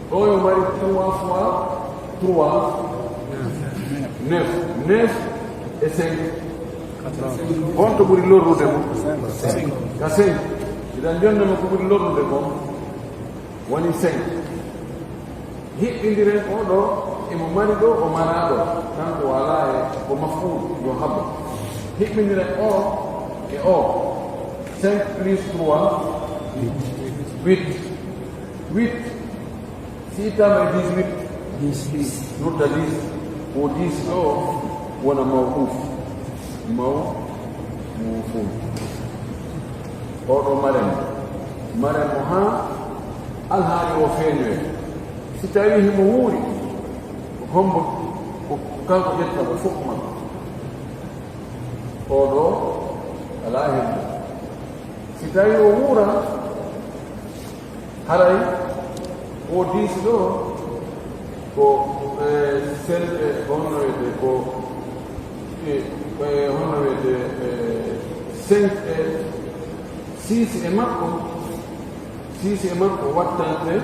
Ɗo yo mari trois fois trois, neuf. Neuf et cinq. Honto ɓuri lorrude mo? Ka cinq. Idan jonnde mo ko ɓuri lorrude ko woni cinq. Hiɓɓindiren oɗo, emo mari ɗo, o maraa ɗo. Kanko o alaa e ko maf'ul, yo habbo. Hiɓɓindiren o e o. Cinq plus trois, huit. Huit. Si ittaama e dix-huit, nodda dix. Ko dix ɗo wona mawquuf. Mawquuf. Oɗo maren. Maren mo haa alhaali o feeñoye. Si tawii himo wuuri, ko hombo, ko, ko kanko ƴetta ko fof makko. Oɗo alaa hen. Si tawii o wuura, haray o dix ɗo, ko, eh, sel-, eh, ko honno wiyetee, ko, eh, eh, honno wiyetee, eh, Cinq e six e makko, six e makko wattante,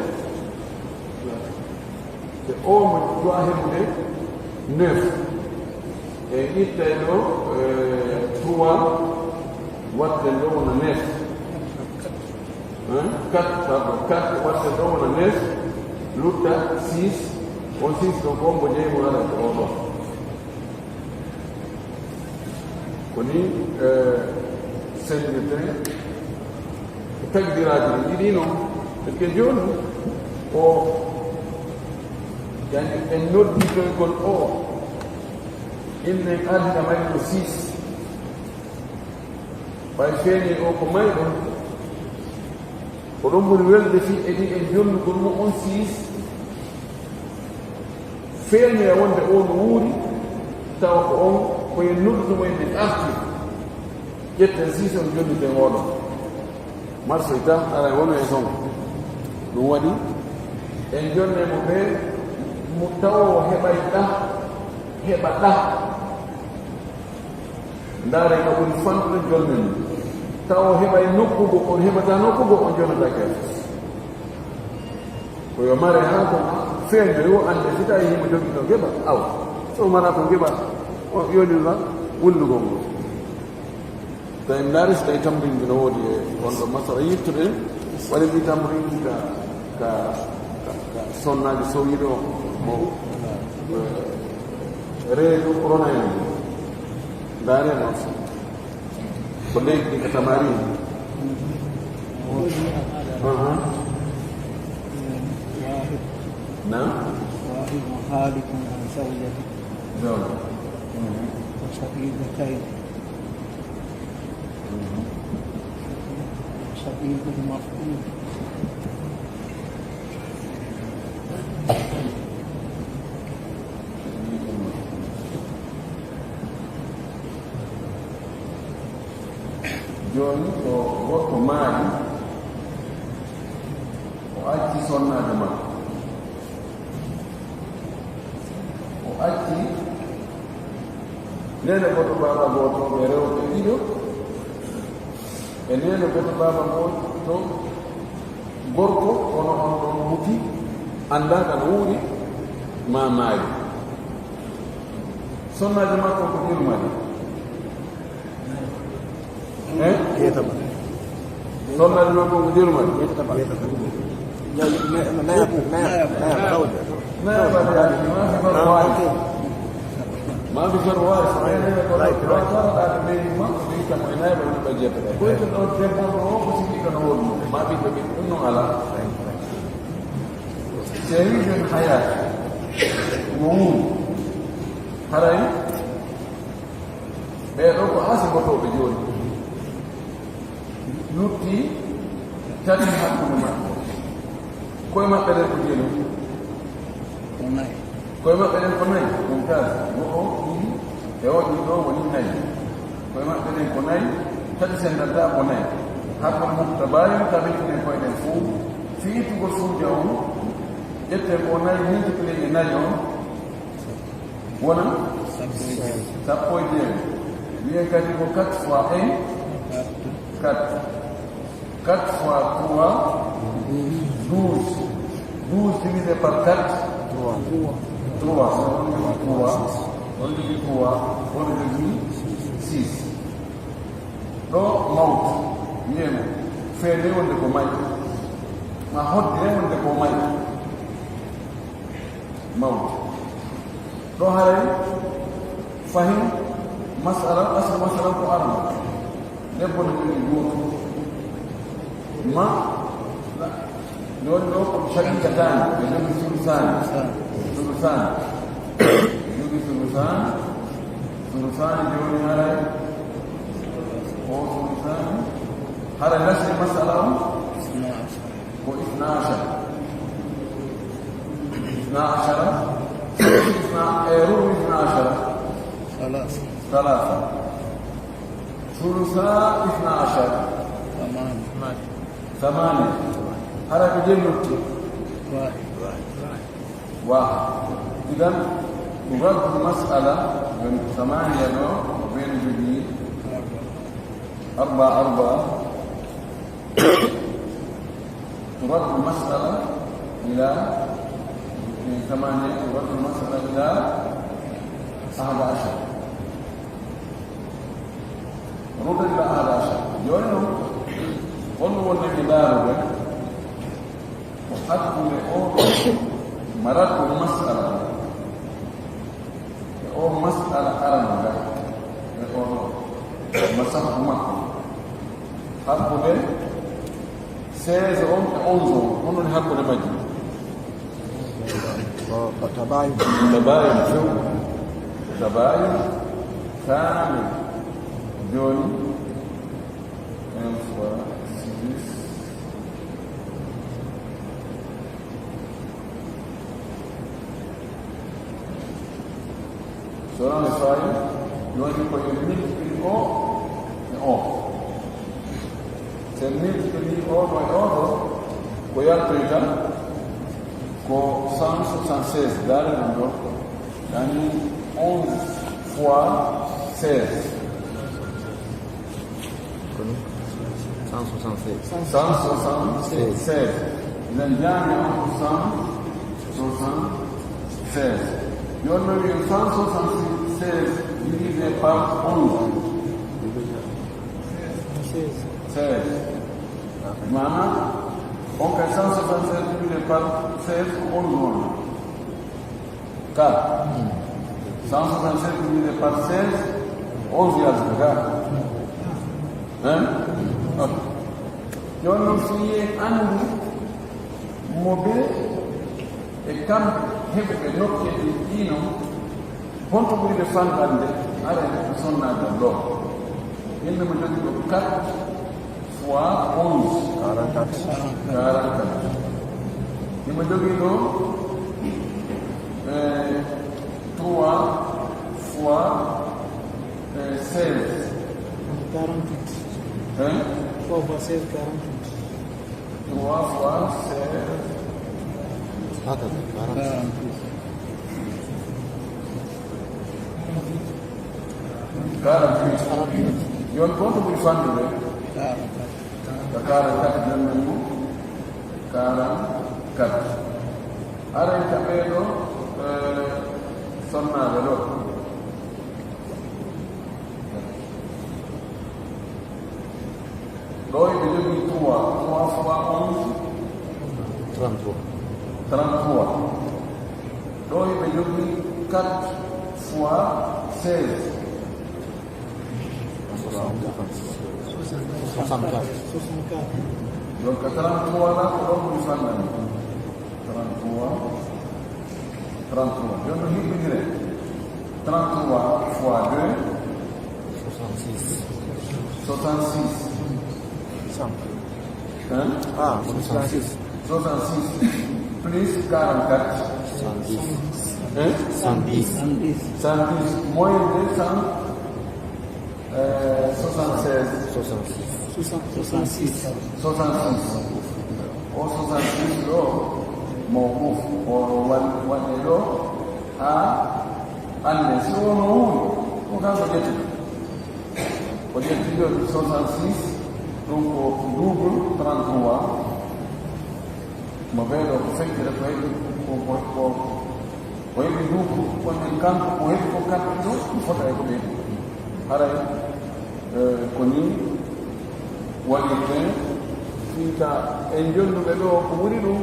e o mo du'a heɓude neuf. E ittay ɗo, eh, trois, watten ɗo wona neuf. Hein? Quatre, pardon, quatre, watten ɗo wona neuf, lutta six, on six ɗo ko mbo jeyi mo ara ko o ɗo. Ko ni, eh, senndirte e takdiraaji ɗi ɗiɗi noon. Parce que jooni o, yani, en noddi toygol o, inne en ardi ka mayɗo six. Ɓay feeñi o ko mayɗo, ko ɗum ɓuri welde fii e ɗi en jonnugol mo on six. Feeñoya wonde o no wuuri, tawa ko on, ko en noddude mo en arti. Ƴetten six on jonniten oɗo. Marsoy tan, ara wono e son. Ɗum waɗi, en jonne mo ɓe, mo tawa o heɓay ɗa, heɓa ɗa. Ndaare ka ɓuri fanɗude jolmen. Tawa o heɓay nokku go, on heɓata nokku go, on jonata kay. Ko yo mare haa ko feeño yo annde si tawi himo jogii ɗo geɓa, aw. So mara ko geɓa, o yonira wullugol ngol. Tawi ndaare si tawi tamburin no woodi e on ɗo masara yittude, waɗi mbi tamburin ka, ka, ka, ka sonnaaji sowiiɗo mo, eh, reedu rona en. Ndaare noon. Ko leydi ndi ko tamarin. Aha. Naam. واحد هالك عن زوجته. Naam. وشقيقتين. شقيق المفقود. Jooni ko gorko maayi, o acci sonnaajo makko. O acci neene goɗɗo baaba gooto, ɓe rewɓe ɗiɗo, e neene goɗɗo baaba gooto gorko, kono on ɗon muti, anndaa ka no wuuri, maa maayi. Sonnaajo makko ko Irmani. Eh? Yeetama. Sonnaajo makko ko Irmani. Yeetama. Yeetama. Nayaɓa, nayaɓa, nayaɓa, nayaɓa. Nayaɓa, nayaɓa. Ah, ok. Maa fi farwaari, so a yanayi ko right, right. Tara ɗaade ɓe yumma, ɓe yitta ko e nayaɓa woni ɓe jeeɓe. Ko woni ɗo debbo ɗo, ko sigi ɗo no woni. Maa ɓiɓɓe ɓe, ɗum noon alaa. Right, right. So tawi ɓe hayaaki, mo wuuri. Haray, ɓee ɗoo ko asibotooɓe jooni. Lutti tati hakkunde maɓɓe. Koye maɓɓe ɗen ko jelu. Ko nayi. Koye maɓɓe ɗen ko nayi. Ɗum kaas, go'o, ɗiɗi, e o ɗiɗo woni nayi. Koye maɓɓe ɗen ko nayi, tati sendanta ko nayi. Hakkunde mum tabaayun, tabitinen koye ɗen fof. Fii ittugol fuuja on, ƴetten ko nayi, multiplier e nayi on, wona sappo e jeego. Sappo e jeego. Wiyen kadi ko quatre fois un, quatre. Quatre fois trois, douze. Douze divisé par quatre, trois. Trois. On jogii trois. On jogii trois. On jogii six. Ɗo mawtu. Wiyen feere wonde ko may. Ma hodde wonde ko may. Mawɗo. Ɗo haray fahin masala, asli masala ko arano. Debbo no jogii gooto. Ma, jooni ɗo ko shaqiqataani, ɓe jogii sulusaani. Sulusaani. Ɓe jogii sulusaani. Sulusaani jooni haray. O sulusaani. Haray lasli masala on. Ko isna ashara. Isna ashara. Isna, eh, rubu isna ashara. Salasa. Salasa. Sulusa isna ashara. Thamani. Thamani. Hara ko jeli lutti. Wahid. Wahid. Idan, ɗum raddu masala, woni thamaniya ɗo, ko ɓen jogii. أربعة أربعة، ترد المسألة إلى ثمانية، ترد المسألة إلى أحد عشر. رد إلى أحد عشر. Jooni noon, holno wonnde ndaarude? Ko hakkunde oo ɗoo maraddu masala e oo masala arano ga e oo ɗoo masakku makko. Hakkunde seize on e onze on, honno woni hakkunde majji? Ko, ko tabayun. Tabayun few. Tabayun kaamil. Jooni, un fois six. So on e faayi, jooni ko en multiplie o e o. So en multiplie o ɗo e o ɗo, ko yaltoyta ko cent soixante-seize. Ndaare ɗum ɗo. Yani onze fois seize. Koni cent soixante-seize. Cent soixante-seize. Ina jaami on ko cent soixante-seize. Yo no wiye cent soixante-seize divisé par onze. Seize. Maanaam, on kay cent soixante-seize divisé par seize ko onze woni. Ka. Cent soixante-sept divisé par seize, onze yaltata ka. Hein? Ok. Jooni noon, si en anndu mo be e kam heɓuɓe nokkeeji ɗino, honto ɓuri ɓe fanɗande? Ara e neɗɗo sonnaagal ɗo. Yimɓe mo jogii ɗo quatre fois onze. Quarante-quatre. Quarante-quatre. Himo jogii ɗo, eh, trois fois, eh, seize. Quarante-huit. Hein? Trois fois seize, quarante-huit. Trois fois seize. Haka, quarante. Quarante-huit. Quarante-huit. Yon, honto ɓuri fanɗude? Quarante-quatre. Ko quarante-quatre, jooni men mo quarante-quatre. Aray ka ɓee ɗo, eh, sonnaaɓe ɗo. Ɗo eɓe jogii trois, trois fois onze. Trente-trois. Trente-trois. Ɗo eɓe jogii quatre fois seize. Soixante-quatre. Donc, trente-trois la, ko ɗon ɓuri fanɗande. Trente-trois. Trente-trois. Jooni no hiɓɓinire. Trente-trois fois deux. Soixante-six. Soixante-six. Cent. Hein? Ah, soixante-six. Soixante-six plus quarante-quatre. Cent dix. Hein? Cent dix. Cent dix. Moins de cent, euh, soixante-seize. Soixante-six. Soixante-six. Soixante-six. O soixante-six ɗo, mawquf, o wan-, waɗe ɗo, haa annde. Si o no wuuri, ko kanko ƴetti. O ƴetti ɗo soixante-six, ɗum ko double trente-trois. Mo ɓee ɗo ko feccere ko heɓi ko, ko, ko, ko heɓi double, kono kanko ko heɓi ko quatre ɗo, ɗum fota e ko ɓeydi. Haray, eh, ko nii waɗirte, fii ka en jonnduɓe ɗo ko ɓuri ɗum,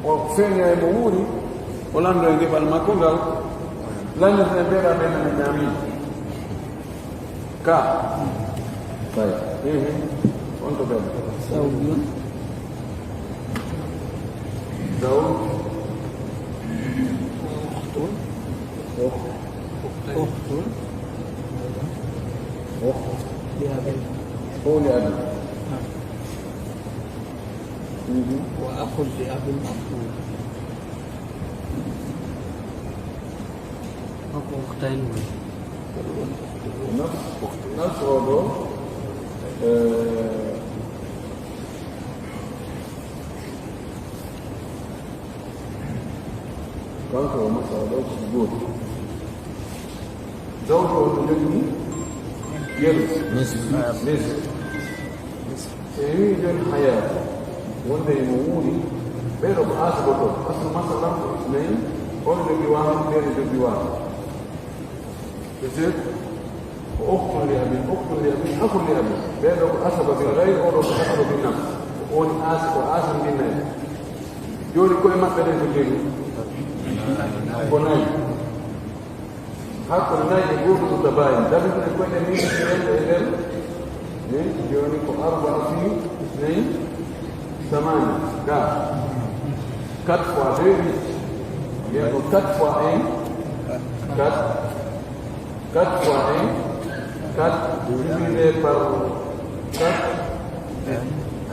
o feeña e mo wuuri, o lanndo e geɓal makko ngal, lanndita e mbeɗa ɓe nana ñaami. Ka. Ɓay. Mhm. On to ɓen. Zawjun. Zawj. Ukhtun. Ukh. Ukhtun. Ukh. Li abin. Ko li abin. Naam. Mhm. Wa akhun li abin maf'ul. Ko ukhtayn woni. Nafs, nafs o ɗo, eh, kanko o nafs o ɗo ko gooto. Zawju o no jogii Yelu. Nisfu. Nisfu. So en wii jooni hayaat, wonde emo wuuri, ɓeeɗo ko asabotoo. Aslu masala ko nayi, oɗo jogii waano, ɓeeɗo jogii waano. Peut-être ko ukhtun li abin, ukhtun li abin, akhun li abin. Ɓeeɗo ko asaba bi ghayr, oɗo ko asaba bi nafs. Ko woni as-, ko asabinaaɓe. Jooni koye maɓɓe ɗen ko jelu? Ko nayi. Hakkunde nayi e gooto ko tabaayun. Dabitde koye ɗen min ko rendo e nder. Min jooni ko arba'a fi ithnayn, thamaniya. Ga. Quatre fois deux, huit. Mbiyen ko quatre fois un, quatre. Quatre fois un, quatre divisé par quatre,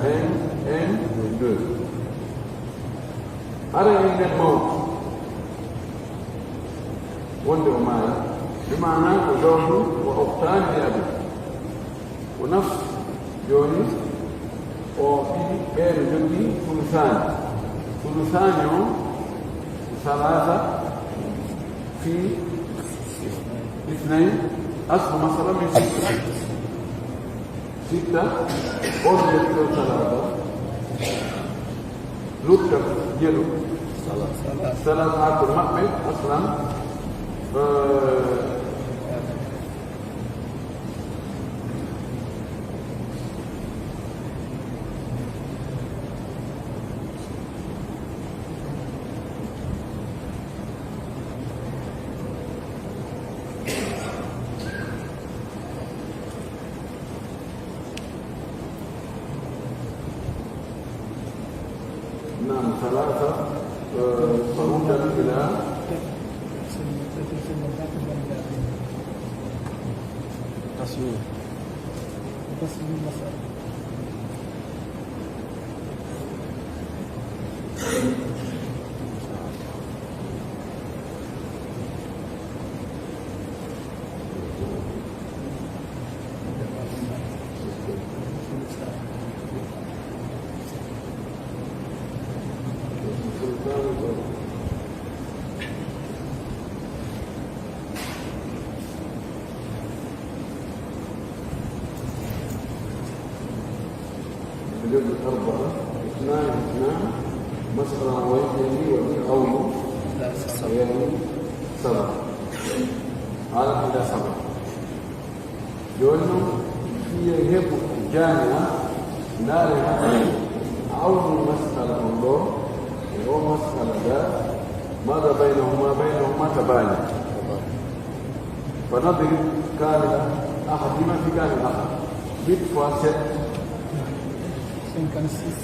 un, un, deux. Ara en nder mawɗo wonde o maayi, bi maana ko zawjun wa ukhtaani li abin. Ko nafs, jooni o ɗiɗi, ɓeeɗo jogii sulusaani. Sulusaani o, salaasa fi ithnayn, aslu masala min sitta. Sitta, on jogii ɗo salaasa. Lutta jelu. Salaasa hakkunde maɓɓe, aslan. Eh, نعم، ثلاثة، آه، صعودا إلى تصوير. تصوير مسألة. Jogi arba'a, isnaani, isnaani, masala o wayi jeenayi waɗi awlu, yani saba. Ala ila saba. Jooni noon, fii en heɓu jaami'a, ndaare hakkille, awlu masala on ɗo, e o masala ga, maada baynahuma, baynahuma tabaayun. Fa nadrib kaamila ahadihima fi kaamil ahad. Huit fois sept. Cinquante-six.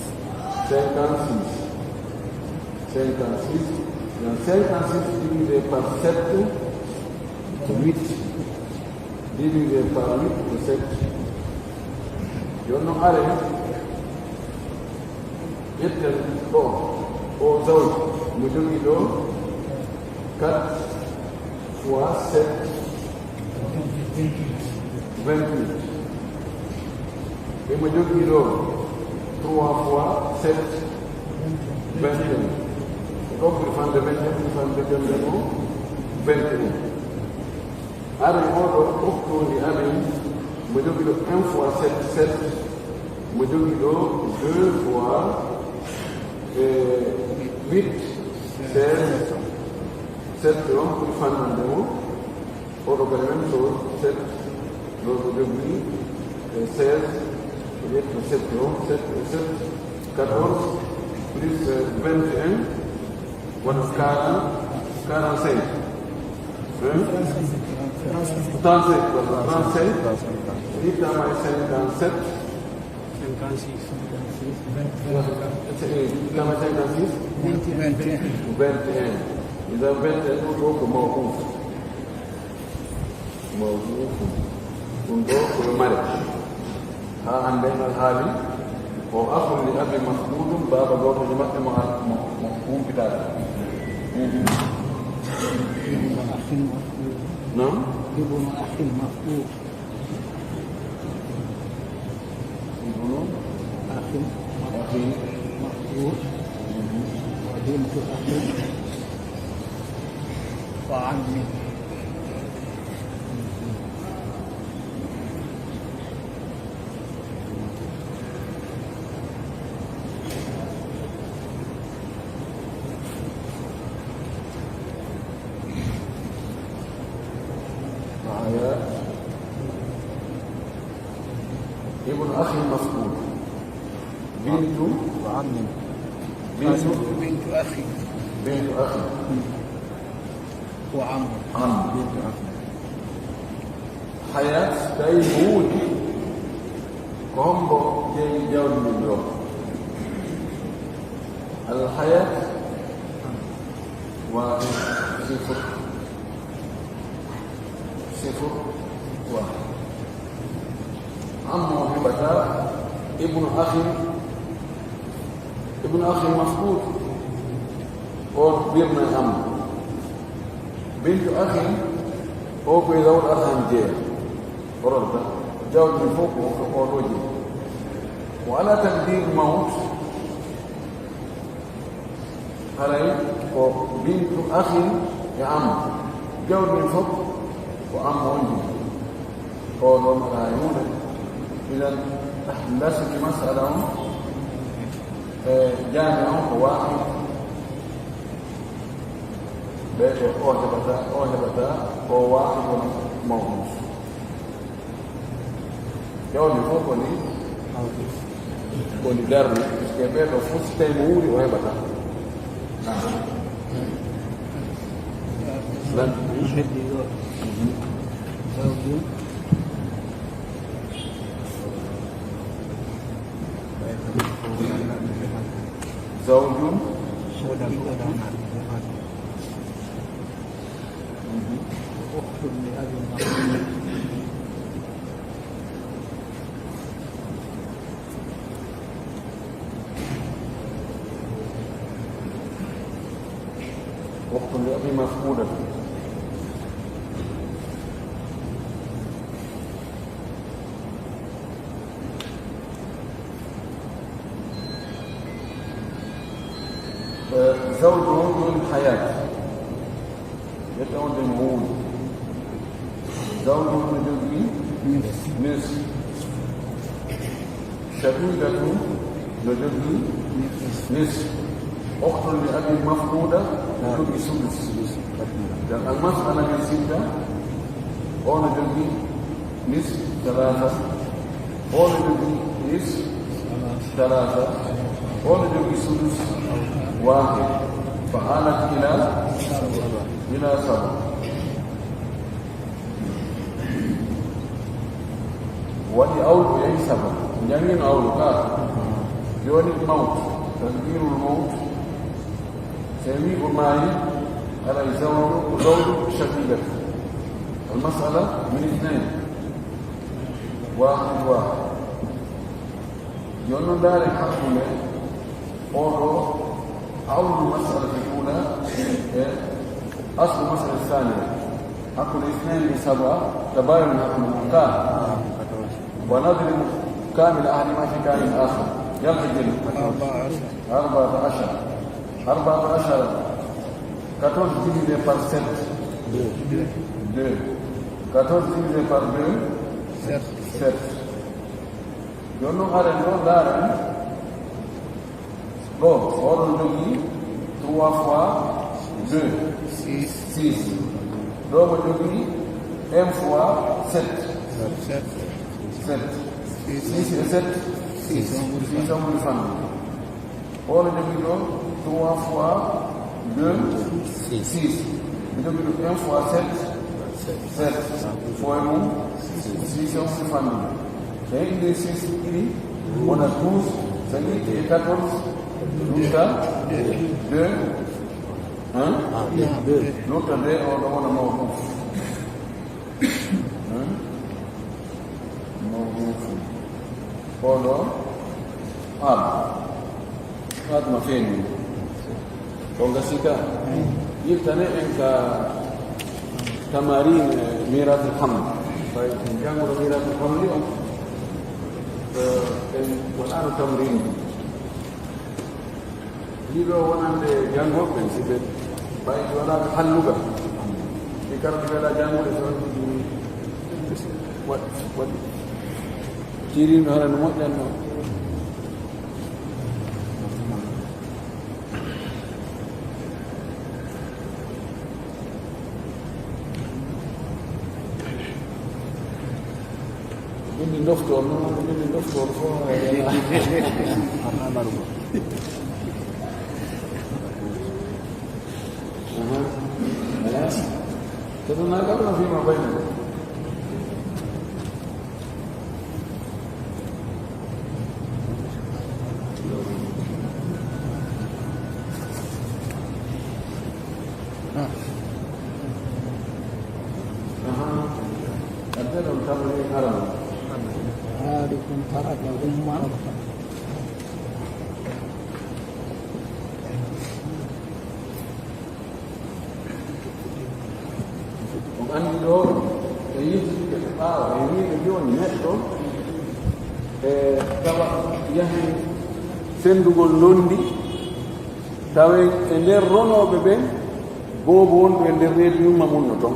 Cinquante-six. Cinquante-six. Donc, cinquante-six divisé par sept, huit. Divisé par huit, c'est sept. Jooni noon, are, ƴetten ɗo, o zawj, mo jogii ɗo, quatre fois sept, vingt-huit. E mo jogii ɗo, trois fois sept, vingt et un. Ko ɗo ɓuri fande vingt et un, ɓuri fande vingt et un, vingt et un. Ari oɗo ukhtun li abin, mo jogii ɗo un fois sept, sept, mo jogii ɗo deux fois, eh, huit, seize, sept on ɓuri fanɗande mo. Oɗo kadi même chose, sept, ɗo ko jogii, eh, seize, ko ƴetta sept on, sept et sept, quatorze, plus, eh, vingt et un, wona quarante, quarante-cinq. Hein? Trente-cinq, voilà, trente-cinq. Ittama e cinquante-sept. Cinquante-six. Ittama e cinquante-six. Vingt et un. Vingt et un. Idan vingt et un ɗo ko mawquf. Mawquf. Ɗum ɗo ko yo mare. Haa hannde ngal haali, o akhun li abi mafqudun, baaba gooto e maɓɓe mo al-, mo, mo humpitaaka. Mhm. Ibnu akhin mafqud. Naam? Ibnu akhin mafqud. Ibnu akhin. Akhin. Mafqud. Mhm. Wa bintu akhin. Wa ammi. ابن أخ مفقود. بنت وعم. بنت بنت أخ. بنت أخ. وعم. عم. بنت أخ. Hayat tawi mo wuuri. Ko hombo jeyi jawdi ndin ɗo? Al hayat wa sifr. Sifr wa. Amma o heɓata ibnu akhin, ibnu akhin mafqud. On ɓirna am. Bintu akhin, o koye zawul arham jeeya. O rodda. Jawdi fof ko, ko oɗo jeeyi. Wa ala takdir mawt, haray ko bintu akhin e am. Jawdi fof ko am on jeeyi. Ko ɗo mbaɗa e huunde. Idan, ndarsuki masala on, e jaami on ko wahid. Ɓe ko o heɓata, o heɓata, ko wahid wona mawɗum. Jawdi fof ko ni, ko ni darni, puisque ɓe ɗo fof si tawi mo wuuri o heɓata. Lan? زوج. أخت لأب مفقود. أخت لأب مفقودة. زوج من حياة. Ɓe tawde mo wuuri. Zawju no jogii nis. Shaqiqatu no jogii nis. Ukhtun li abi mafquda no jogii sudus. Dan al mas'ala min sitta. O no jogii nis talata. O no jogii nis talata. O no jogii sudus wahid. Fa alat ila, ila saba. Waɗi awlu yahi saba. Jangino awlu ka. Joni mawt. Takdirul mawt. So wi o maayi, haray zawju, zawju shaqiqat. Al mas'ala min ithnayn. Wahid, wahid. Jooni noon, ndaaren hakkunde oo ɗoo, awlu masalati ula e aslu masalati thaniya. Hakkunde isnayn e saba, tabayun hakkunde mum ka. Wa nadribu kamil ahadi ma fi kamil akhar. Yalta jeni. Arbaata ashara. Arbaata ashara. Quatorze divisé par sept. Deux. Quatorze divisé par deux. Sept. Sept. Jooni noon, haren ɗo, ndaaren. Ɗo, oɗon jogii trois fois deux. Six. Six. Ɗo mo jogii un fois sept. Sept. Sept. Six. Six et sept. Six. Six on ɓuri fanɗude. Oɗo jogii ɗo trois fois deux, six. Six. Mi jogii ɗo un fois sept, sept. Foy mum, six on ɓuri fanɗude. So heɓi nde six ɗiɗi, wona douze. So heɓi e quatorze, lutta deux. Hein? Lutta deux, o ɗo wona mawɗum. Hmm? Mawduufu. Oɗo ar. Adma feeñi. Ko ngasi ka. Yiltane en ka tamarin, eh, miratul hamd. Fay en jannguɗo miratul hamdi on. Eh, en waɗano tamrin. Ɗiɗo wonande janngo ɓen, si ɓe ɓay waɗaaka hallugal, ɗi karata meeɗa janngude, so waɗi, waɗi tiiriino, hara no moƴƴatno. Min ndoftoon, non, min ndoftoon fof. Aha. Voilà. Te ɗum na kam no fiima bayna. Aha. Adde ɗon tamri haram. Haali kun taraka umma. On anndi ɗo, e yejjitde ko ɓaawo, e wiide jooni neɗɗo, e tawa yahi senndugol ndondi, tawa e nder ronooɓe ɓen, boobo wonɗo e nder reedu yumma mun no ton.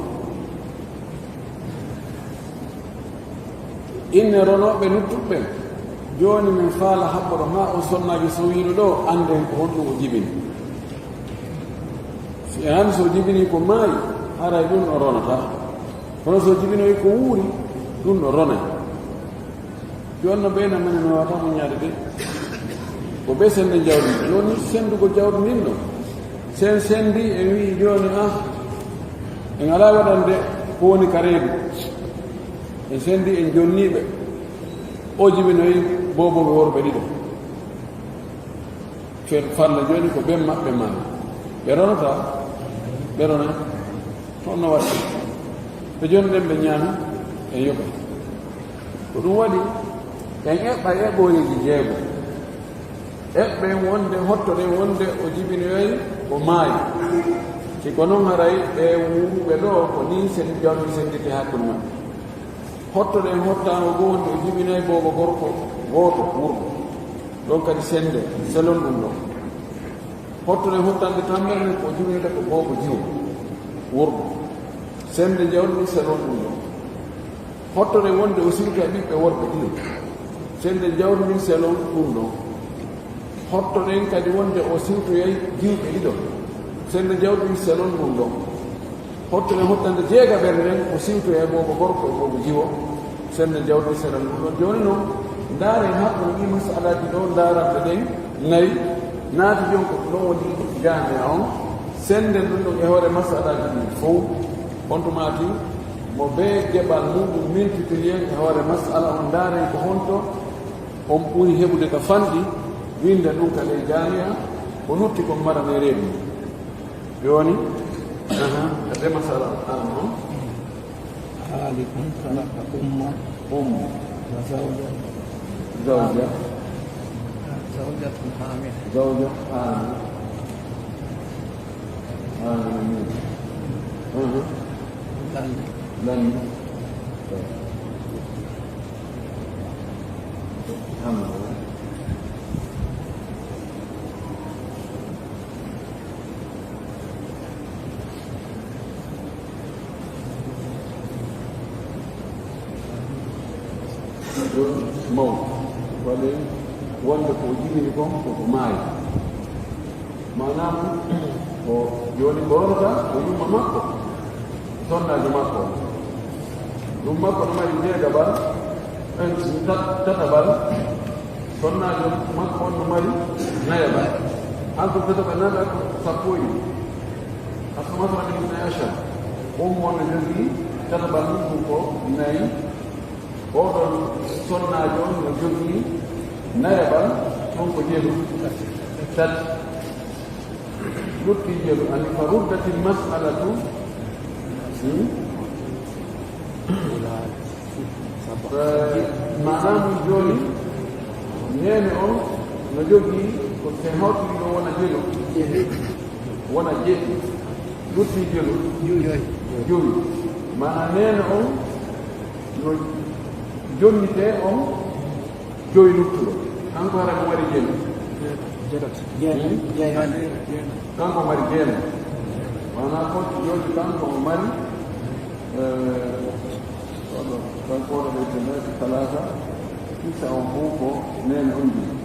Inne ronooɓe nuttuɓe ɓen, jooni min faala haɓɓoɗo maa on sonnaajo so wiino ɗo, annden ko honɗum o jibini. Si en anndi so o jibini ko maayi, haray ɗum ɗo ronataa. Kono so o jibinoyi ko wuuri, ɗum ɗo ronay. Jooni no ɓeyna menen mi wawata muññaade de. Ko ɓe sennde jawdi ndin. Jooni senndugol jawdi ndin ɗo. Sen senndi en wi'i jooni, ah, en alaa waɗande ko woni ka reedu. En senndi en jonniiɓe. O jibinoyi booboɓe worɓe ɗiɗo. Fe-, falla jooni ko ɓen maɓɓe maayi. Ɓe ronataa? Ɓe ronay. Honno waɗi? Ɓe jonni ɗen ɓe ñaami, en yoɓay. Ko ɗum waɗi, en eɓɓa eɓɓooreeji jeego. Eɓɓen wonde, hottoɗen wonde o jibinoyay o maayi. Si ko non haray ɓe wuuruɓe ɗo, ko nii sen jawdi sennditi hakkunde maɓɓe. Hottoɗen hottaango goo wonde o jibinay boobo gorko gooto wurɗo. Ɗon kadi sennde, selon ɗum ɗon. Hottoɗen hottande tammbere nden ko o jibinata ko boobo jiwo wurɗo. Sennde jawdi ndin selon ɗum ɗon. Hottoɗen wonde o siwta e ɓiɓɓe worɓe ɗiɗo. Sennde jawdi ndin selon ɗum ɗon. Hottoɗen kadi wonde o siwtoyay jiwɓe ɗiɗo. Sennde jawdi ndin selon ɗum ɗon. Hottoɗen hottande jeegaɓere nden, o siwtoyay boobo gorko e boobo jiwo. Sennde jawdi ndin selon ɗum ɗon. Jooni non, ndaaren hakkune ɗii masalaaji ɗo, ndaarande ɗen nayi, naati jon ko ɗum ɗon woni jaamiya on. Sennden ɗum ɗon e hoore masalaaji ɗin fow. On tumaati, mo bee geɓal muɗum mintitiri en e hoore masala on, ndaaren ko honto on ɓuri heɓude ka fanɗi, winnda ɗum ka ley jaamiya, ko lutti kon marane reedu. Jooni, aha, adde masala, aha. خالق خلق أمة. أمة. وزوجة. زوجة. زوجة حامل. زوجة حامل. حامل. أها. لن. لن. حمل. Mawɗo. Wale wonde ko o jibini kon ko ko maayi. Maanaam, ko jooni ko ronata ko yumma makko, sonnaajo makko. Ɗum makko no mari jeegabal, en, tat-, tatabal, sonnaajo makko on no mari nayabal. An ko tatabal nana ko sappo e ɗiɗi. Asma fana ɗin nay ashar. On mo no jogii tatabal mum ɗum ko nayi. Oɗon sonnaajo on no jogii nayabal, ɗum ko jelu. Tati. Lutti jelu, ani fa ruddatil mas'alatu. Hmm? Eh, maanaam jooni, neene on no jogii ko sen hawtiri ɗo wona jelu. Wona jeɗɗi. Lutti jelu. Jowi. Jowi. Maanaam neene on no jonnitee on jowi luttuɗo. Kanko hara ko mari jelu. Jeetati. Hmm? Jeetati. Kanko mari jeenayi. Maanaam koccu jooɗi kanko o mari, eh, oɗo, kanko oɗo ɓe jeenayi, talaata, kisa on fof ko neene on jogii.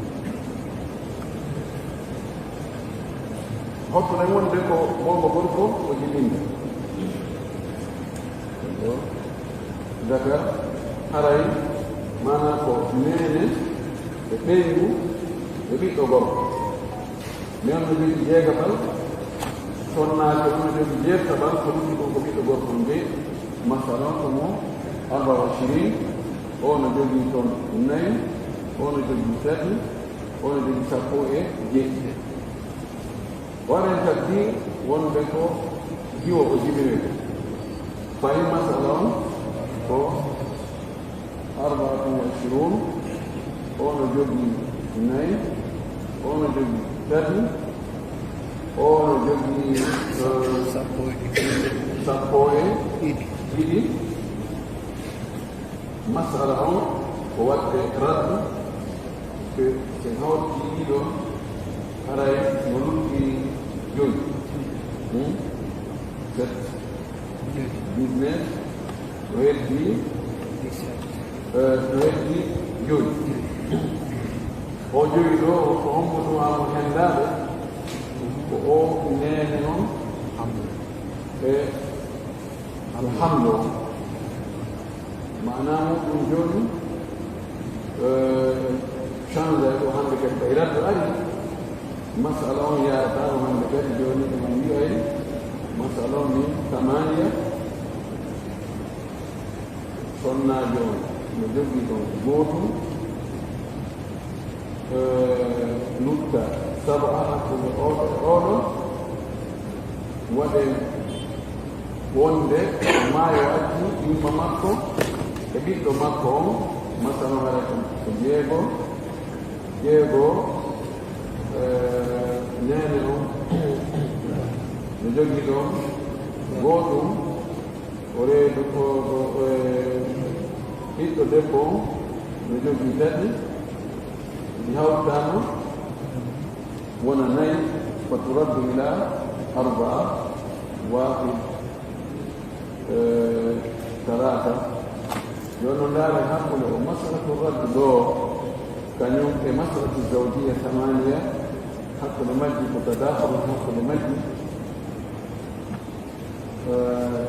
Hottoɗen wonde ko boobo gorko o jibinde. Dakar, haray Maanaa ko neene e ɓeyngu e ɓiɗɗo gorko. Neene no jogii jeegaɓal, sonnaajo on no jogii jeertaɓal, ko lutti kon ko ɓiɗɗo gorko on jeyi. Masalan, ko mo arba wa ishirin, o no jogii ton nayi, o no jogii tati, o no jogii sappo e jeeɗiɗi. Waɗen takdir wonde ko jiwo o jibinoyi ko. Fayi masala on ko arbaatun wa ishruun, o no jogii nayi, o no jogii tati, o no jogii, eh, sappo e ɗiɗi. Sappo e ɗiɗi. Masala on ko waɗde raddu, ko si hawti ɗiɗo, haray no lutti joyi. Hmm? Sept, dix-neuf, no heddi, eh, no heddi joyi. O joyi ɗo, ko hombo ɗum amo hendaaɓe? Ko o neene on e alhamdu. Maanaa muɗum jooni, eh, change ɗo hannde kadi ɓay raddu ari, masala on yaarata ko hannde kadi jooni en wi'ay masala on min tamaniya, sonnaajo on no jogii ɗon gootum, eh, lutta saba hakkunde oɗo e oɗo, waɗe wonde maayo acci yumma makko e ɓiɗɗo makko on, masano hara ko jeego, jeego, eh, neene on no jogii ɗon gootum, o reedu ko, ko, eh, ɓiɗɗo debbo on no jogii tati, ɗi hawtaama wona nayi, fa turaddu ila arbaa, waahid, eh, talaata. Jooni no ndaare hakkunde o masalatu raddu ɗo, kañum e masalatu zawjiya tamaniya, hakkunde majji ko tadakhul hakkunde majji. Eh,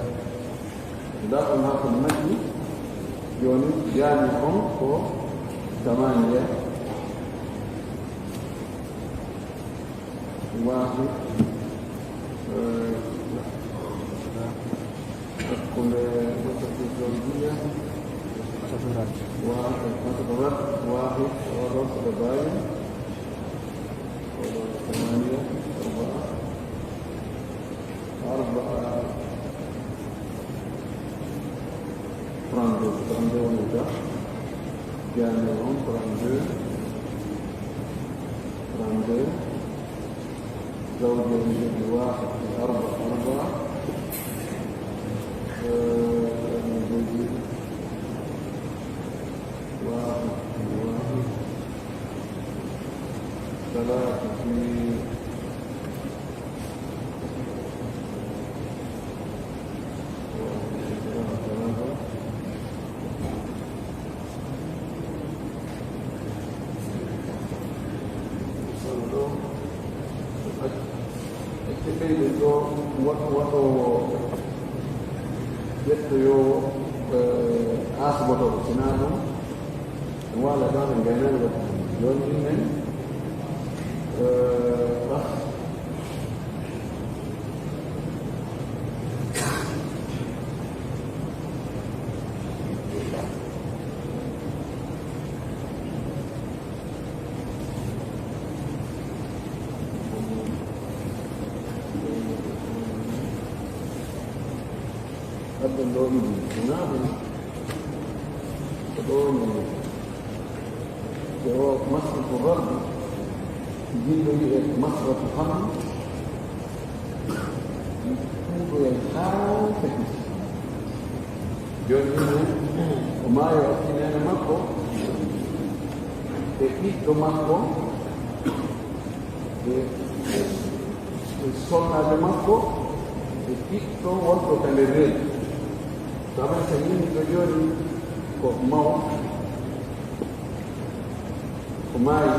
tadakhul hakkunde majji, jooni jaami on ko tamaniya. Waahid, eh, hakkunde masalatu zawjiya, wa-, masalatu raddu, waahid, oɗo ko ɗo baawi, oɗo tamaniya, arbaa, arbaa, trente-deux, trente-deux woni ga, jaami on, trente-deux, trente-deux. Zawje on jogii waahid e arba, arba. Eh, on jogii waahid e waahid. Talaata fi waahid e talaata, talaata. Kono ɗo, acce ɓeyden ɗo, waɗ-, waɗoowo ƴettoyoowo, eh, asbotooɗo, sinaa ɗum, ɗum waala ɗon e ngaynaani waɗde. Jooni ɗum en, eh, ah, addan ɗo ɗiɗi, wonaa ɗum. Ko ɗo mi, ko o masratu raddi, jiɗɗo wi'e masratu hamdu, ɗum ɗo yay haa feti. Jooni ɗum, o maayo acci neene makko, e ɓiɗɗo makko, e, e sonnaajo makko, e ɓiɗɗo wonɗo ka nder reedu. Sabu so yimɓe jooni ko maw, ko maayi.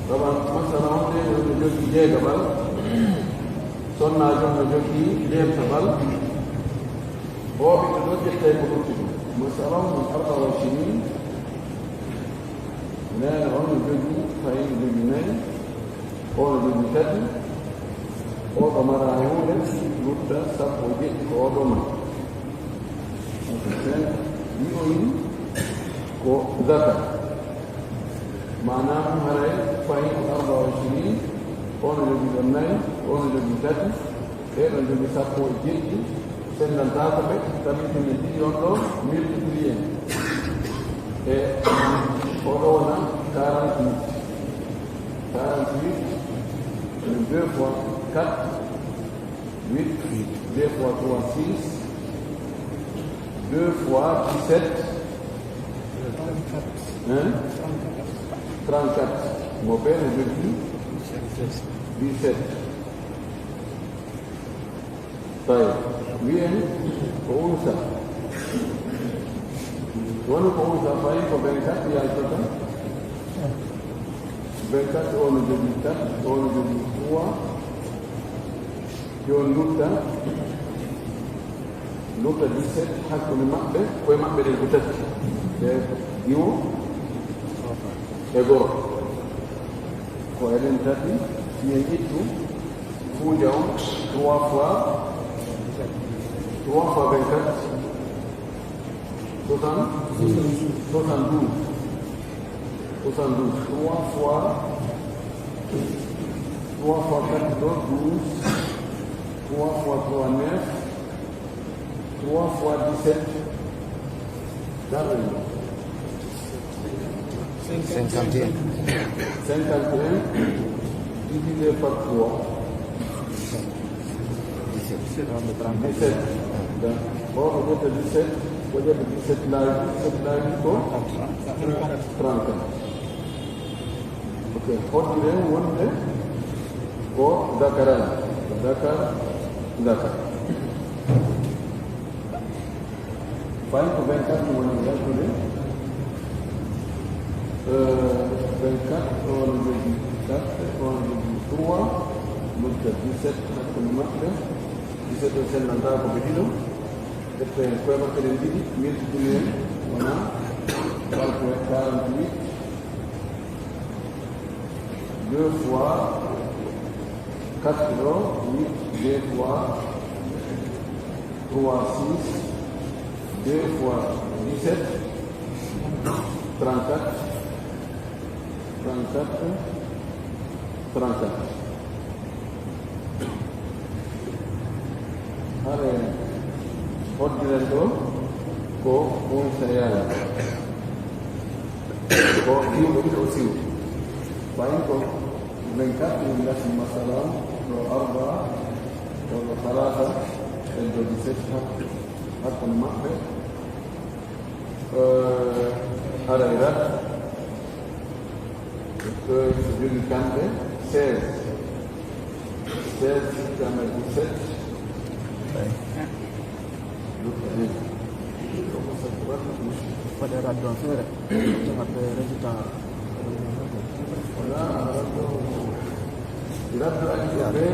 Sabu masala on de no jogii jeegaɓal, sonnaajo no jogii jeertaɓal. O ɓiɗɗo ɗo ƴettay ko lutti ɗum. Masala on arba'a wa ishirin, neene on no jogii, fayin jogii nayi, o no jogii tati, o ɗo mara huunde, lutta sappo e jeɗɗi ko o ɗo mari. Sen wi'oyi ko zakar. Maanaam haray fayin arba'a wa ishirin, o no jogii ɗon nayi, o no jogii tati, ɓee ɗon jogii sappo e jeɗɗi, senndantaako ɓe, tabitin en ɗiɗi on ɗo, multiplier en. E o ɗo wona quarante-huit. Quarante-huit, deux fois quatre, huit, deux fois trois, six, deux fois dix-sept, hein? Trente-quatre. Mo ɓe no jogii dix-sept. Tawi, wiyen ko unsa. Woni ko unsa, fayi ko vingt-quatre yaltata. Vingt-quatre, o no jogii quatre, o no jogii trois. Yo lutta, lutta dix-sept hakkunde maɓɓe, koye maɓɓe ɗen ko tati. Ɓe iwo e gorko. Ko enen tati, si en ittu, Fuuja on, trois fois, trois fois vingt-quatre, soixante, soixante-douze. Soixante-douze. Trois fois, trois fois quatre, douze. Trois fois trois, neuf. Trois fois dix-sept. Garde. Cinquante et un. Cinquante et un divisé par trois. Dix-sept. Dix-sept. Donc, bon, au lieu de dix-sept, au lieu de dix-sept là, dix-sept là, il faut trente. Ok, hoddire wonde ko dakaran. Dakar, dakar. Fayi ko vingt-quatre woni yaltude. Euh, vingt-quatre, on jogii quatre, on jogii trois, lutta dix-sept hakkunde maɓɓe. Dix-sept o senndantaa ko ɓe ɗiɗo. Ƴette koye maɓɓe ɗen ɗiɗi, multiplier, wona, calcule quarante-huit. Deux fois quatre, huit, deux fois trois, six, deux fois dix-sept, trente-quatre, trente-quatre, trente-quatre. Hare hoddiren ɗo ko unsayani. Ko iwɓe ɗiɗo o siwti. Fayin ko vingt-quatre min gasi masalan ɗo arba, ɗo ɗo talata, en ɗo dix-sept hakkunde maɓɓe. Eh, haray rat, eh, ko jogi kamɓe seize. Seize kamɓe dix-sept. Waɗe raddo feere. Waɗde résultat. Wala raddo. Raddo andi ko ɓe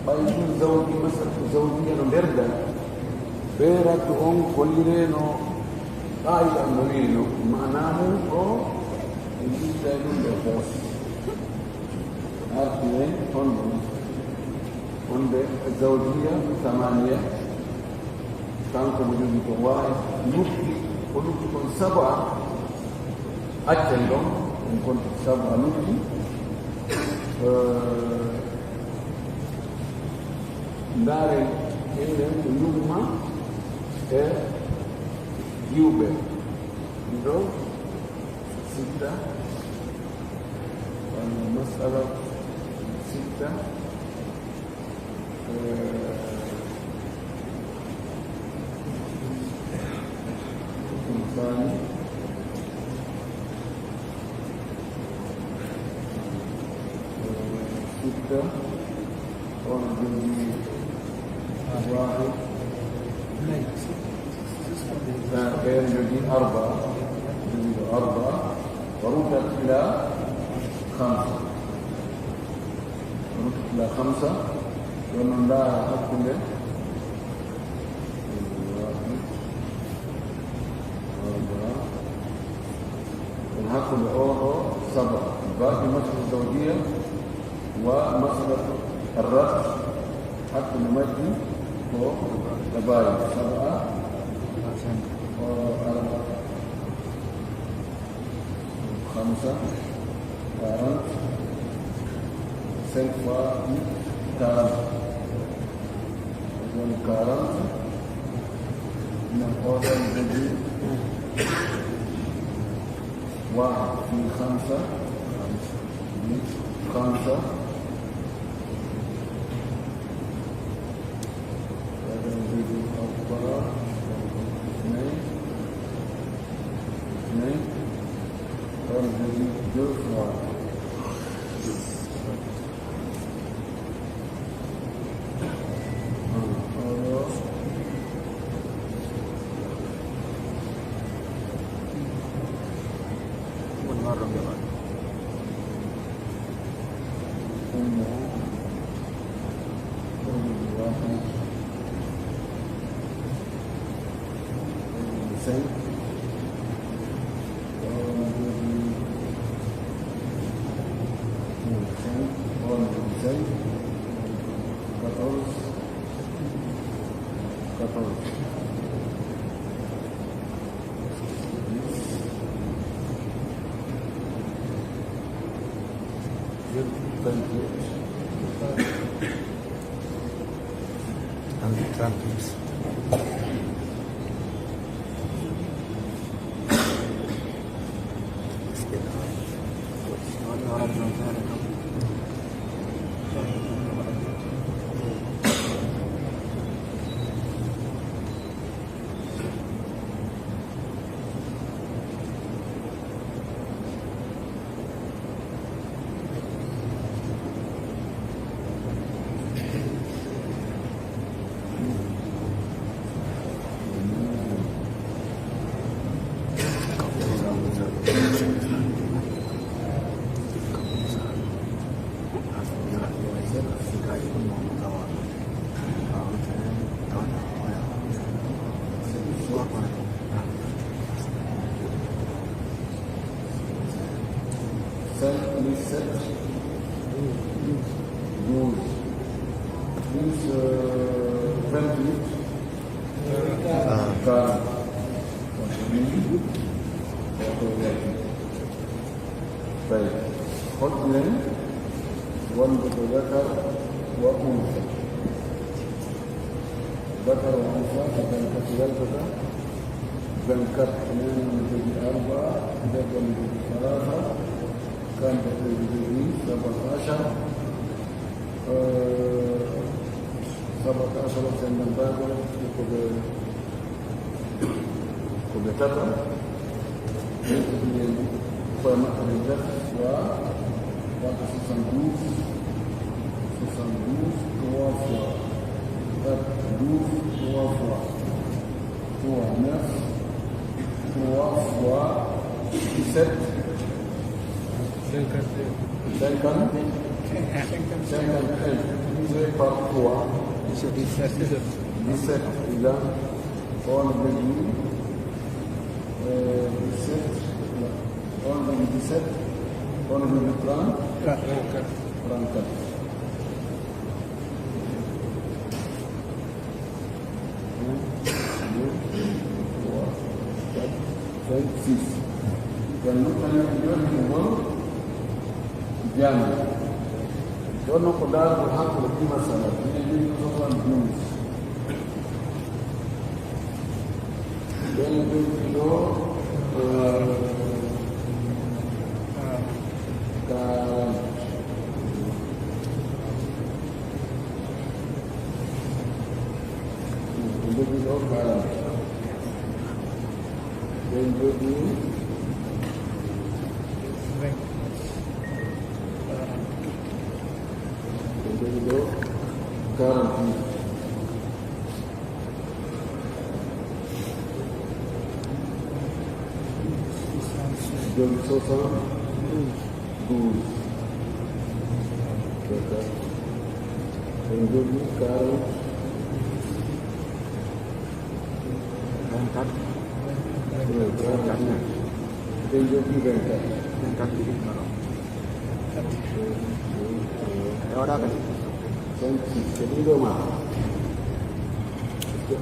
ɓay ɗum zawdi, masal ko zawdiya no nder dan. Ɓe raddo on kollireno qaida no wino. Maana mum ko en ittay ɗum ɓe fof. Arti en on ɗum. Wonde zawjiya samaniya, kanko mo jogii ko waawi lutti, ko lutti kon saba, accen ɗon, ɗum kon saba lutti. Eh, ndaaren enen ko yumma e jiwɓe. Ɗum ɗo sitta, wano masala sitta. Insani. Sitta. On jogii wahid. Ɓeen jogii arba. Jogii ɗo arba. Wa ruddat ila khamsa. Ila khamsa, ɗon no ndaara hakkunde. Hakkunde oo ɗoo saba, baɗi masala zawjiya wa masala arraf, hakkunde majji ko e bayi saba, o arba, hamsa, quarante, cinq fois quarante. Woni quarante. Min oɗon jogi واحد في خمسة، خمسة. Oɗon jogi أربعة، اثنين، اثنين. Oɗon jogi deux fois. Cinq. Cinq. Cinq. Quatorze. Quatorze. Trente-huit. Cinq plus sept, douze. Plus, euh, vingt-huit, quarante. Tawi, holɗinen wonde ko zakar wa unsa. Zakar wa unsa ko vingt-quatre yaltata, vingt-quatre, neene no jogii arbaa, debbo no jogii salaasa, kamɓe ɓe jogii sabata ashara, eh, sabata ashara, sen nganndaaka ko ɓe Ko ɓe tata, ɓe ko ɓiyen koye maɓɓe ɓe tati, wa, waɗa soixante-douze, soixante-douze, trois fois quatre, douze, trois fois trois, neuf, trois fois dix-sept, cinquante, cinquante et un divisé par trois, dix-sept. Dix-sept, il a One virgule, euh, dix-sept, one virgule dix-sept, one virgule trente, trente-quatre. Un, deux, trois, quatre, cinq, six. Ken luttani en joni ko ngol jami. Ɗon noon ko ndaargol hakkunde ɗi masala, ɗi e ɗi soixante-douze. Ɓen joggi ɗo, eh, quarante. Ɓen joggi ɗo quarante. Ɓen joggi ɓen joggi ɗo quarante. Joggi soixante-douze. D'accord. Ɓen joggi quarante. Vingt-quatre. Oui, vingt-quatre. Ɓe jogii vingt-quatre. Vingt-quatre ɗi ɗiɗi ɗo. E waɗa kadi. Vingt-six, ko ɗiɗo ma.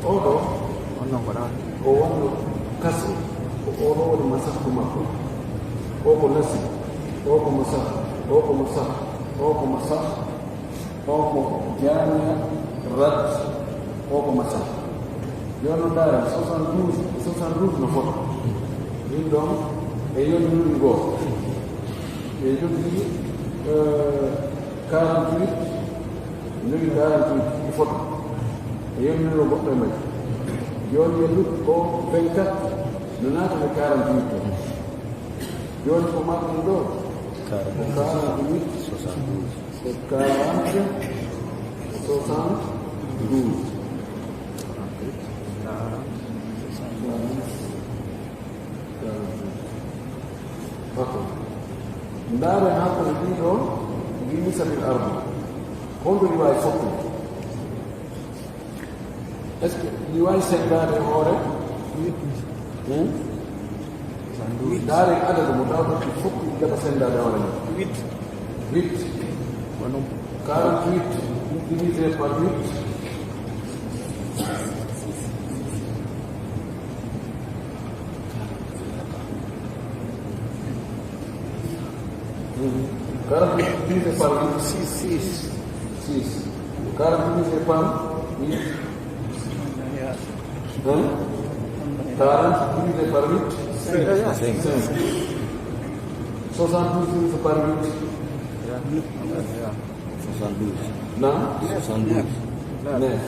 Ko oɗo. On noon ko ɗa. O wonno kasru. Ko oɗo woni masakku makko. O ko nasib. O ko masakku. O ko masakku. O ko masakku. O ko jaamiya rat. O ko masal. Yo no ndaara soixante-douze, soixante-douze no fota. Ɗin ɗon e yonnuɗi goo. E jogii, eh, quarante-huit, jogii quarante-huit, ɗi fota. E yonnuɗi goɗɗo e majji. Jooni e lut o vingt-quatre, no naata e quarante-huit ɗo. Jooni ko marɗen ɗo? Quarante-huit. Quarante-huit. Soixante-douze. C'est quarante, soixante-douze. D'accord. Ndaaren hakkunde ɗiɗo, ɗi misabil arba. Honto ɗi waawi fottude? Est-ce que ɗi waawi senndaade e hoore? Hmm? Ndaaren adadu mo tawata ɗi fof ɗi jaɓa senndaade e hoore mum. Huit. Huit. Quarante-huit divisé par huit. Quarante divisé par huit. Six, six. Six. Quarante divisé par huit. Hein? Quarante divisé par huit. Cinq. Cinq. Soixante-douze divisé par huit. Soixante-douze. Non? Soixante-douze. Neuf.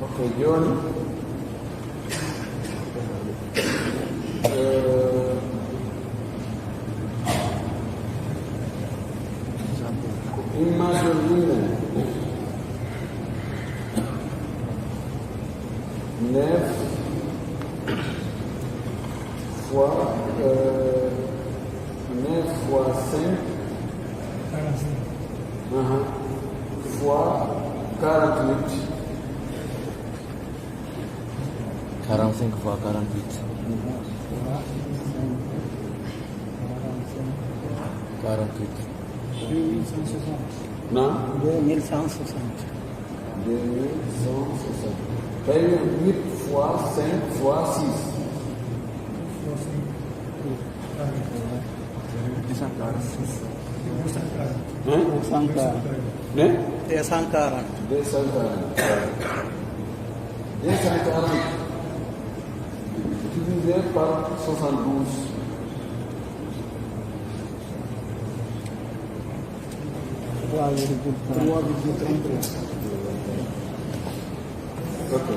Ok, jooni. Eh, ko immature ɗum en. Neuf fois, euh, neuf fois cinq. Aha. Fois quarante-huit. Quarante-cinq fois quarante-huit. Quarante-huit. Deux mille cent soixante. Non? Deux mille cent soixante. Deux mille cent soixante. Tawi huit fois cinq fois six. Deux cent quarante. Hein? Deux cent quarante. Hein? Deux cent quarante. Deux cent quarante. Deux cent quarante divisé par soixante-douze. Trois virgule trente-trois. Ok.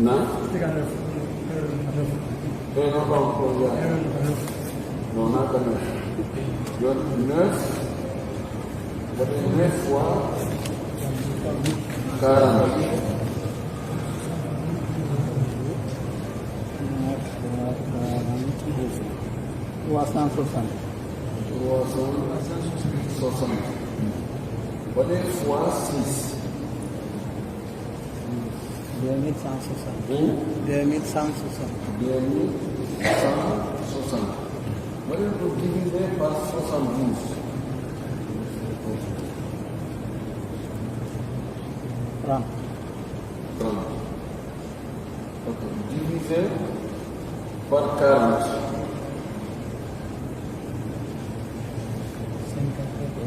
Non? Eh, non, non, non, non. Non, non, non. Yo, neuf. Neuf fois quarante. Trois cent soixante. Trois cent soixante. Waɗee fois six. Deux mille cent soixante. Hmm? Deux mille cent soixante. Deux mille cent soixante. Waɗee ko divisé par soixante-douze. Trente. Trente. Ok. Divisé par quarante. Cinquante-quatre.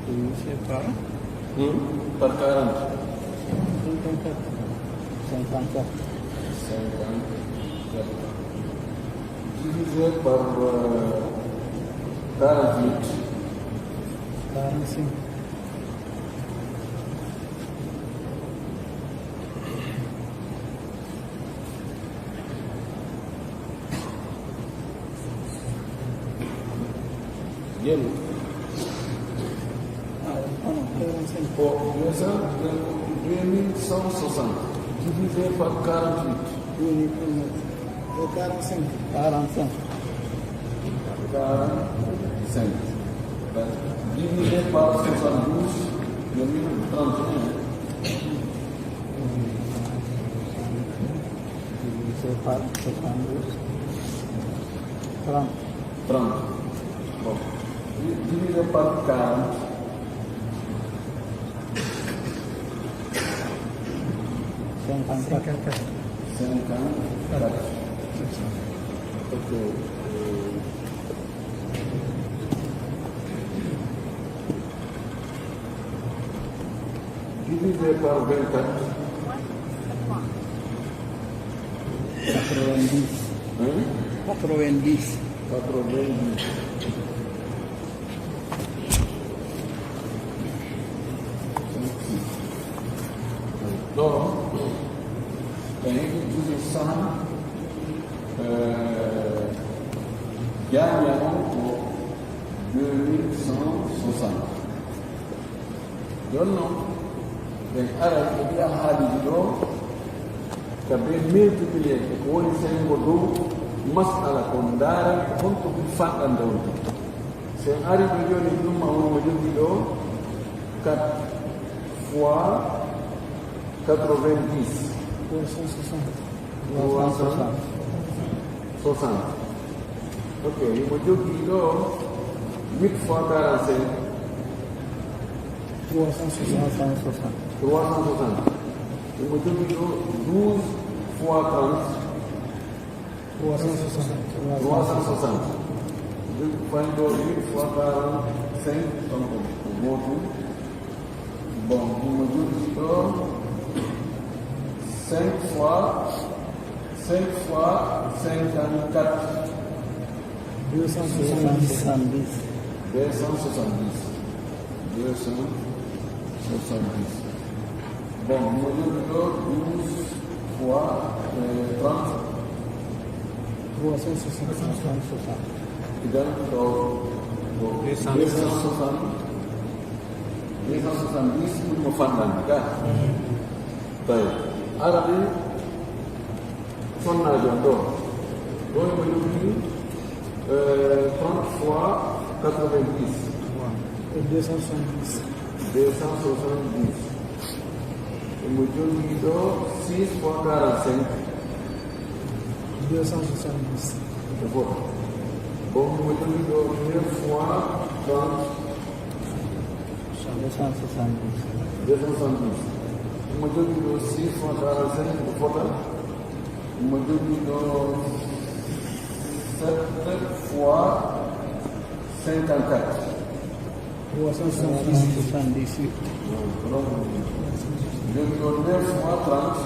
Divisé par? Hmm? Par quarante. Cinquante-quatre. Cinquante-quatre. Cinquante-quatre. Divisé par, euh, quarante-huit. Quarante-cinq. Bien. Pour deux cents, deux mille cent soixante divisé par quarante-huit. Deux mille cent soixante. Quarante-cinq. Quarante-cinq. Divisé par soixante-douze, deux mille trente et un. Par soixante-douze. Trente. Trente. Bon. Di- Divisé par quarante. Cinquante-quatre. Cinquante-quatre. Ok. Euh, Divisé par vingt-quatre. Quatre-vingt-dix. Hein? Quatre-vingt-dix. Quatre-vingt-dix. Donc, donc, il y a une division, euh, gagnant pour deux mille cent soixante. Jooni noon, en aray e ɗi alhaaliji ɗo, ka be multiplier e ko woni sengo dow masala ko ndaaren ko honto ɓuri fanɗande on. So en ari ɗo jooni, ɗum ma woni mo jogii ɗo quatre fois quatre-vingt-dix. Trois cent soixante. Trois cent soixante. Ok, himo jogii ɗo huit fois quarante-cinq. Trois cent soixante. Trois cent soixante. Himo jogii ɗo douze fois trente. Trois cent soixante. Trois cent soixante. Jogii fayndo huit fois quarante-cinq, donc ko gootum. Bon, himo jogii ɗo cinq fois, cinq fois cinquante-quatre. Deux cent soixante-dix. Deux cent soixante-dix. Deux cent soixante-dix. Bon, himo jogii ɗo douze fois, euh, trente. Trois cent soixante. Idan ɗo, ɗo deux cent soixante. Deux cent soixante. Deux cent soixante-dix, ɓuri mo fanɗande ka. Tawi. Ara ɗi sonnaajo on ɗo. Ɗo himo jogii, euh, trente fois quatre-vingt-dix. Et deux cent soixante-dix. Deux cent soixante-dix. Himo jogii ɗo six fois quarante-cinq. Deux cent soixante-dix. Ko fota. Bon, himo jogii ɗo neuf fois trente. Deux cent soixante-dix. Deux cent soixante-dix. Himo jogii ɗo six fois quarante-cinq, ko fota. Himo jogii ɗo sept fois cinquante-quatre. Trois cent soixante-dix. Jogii ɗo neuf fois trente.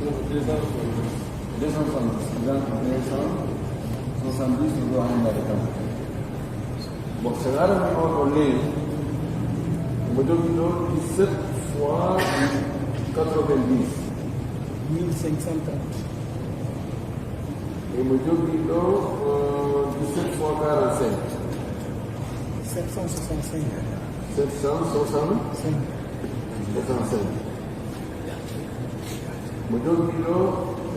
Deux cent soixante-dix. Donc, deux cent soixante-dix, ɗo hannde kam. Bon, so arani oɗo ley, mo jogii ɗo dix-sept fois quatre-vingt-dix. Mille cinq cent trente. E mo jogii ɗo, euh, dix-sept fois quarante-cinq. Sept cent soixante-cinq. Sept cent soixante-cinq. Soixante-cinq. Mo jogii ɗo,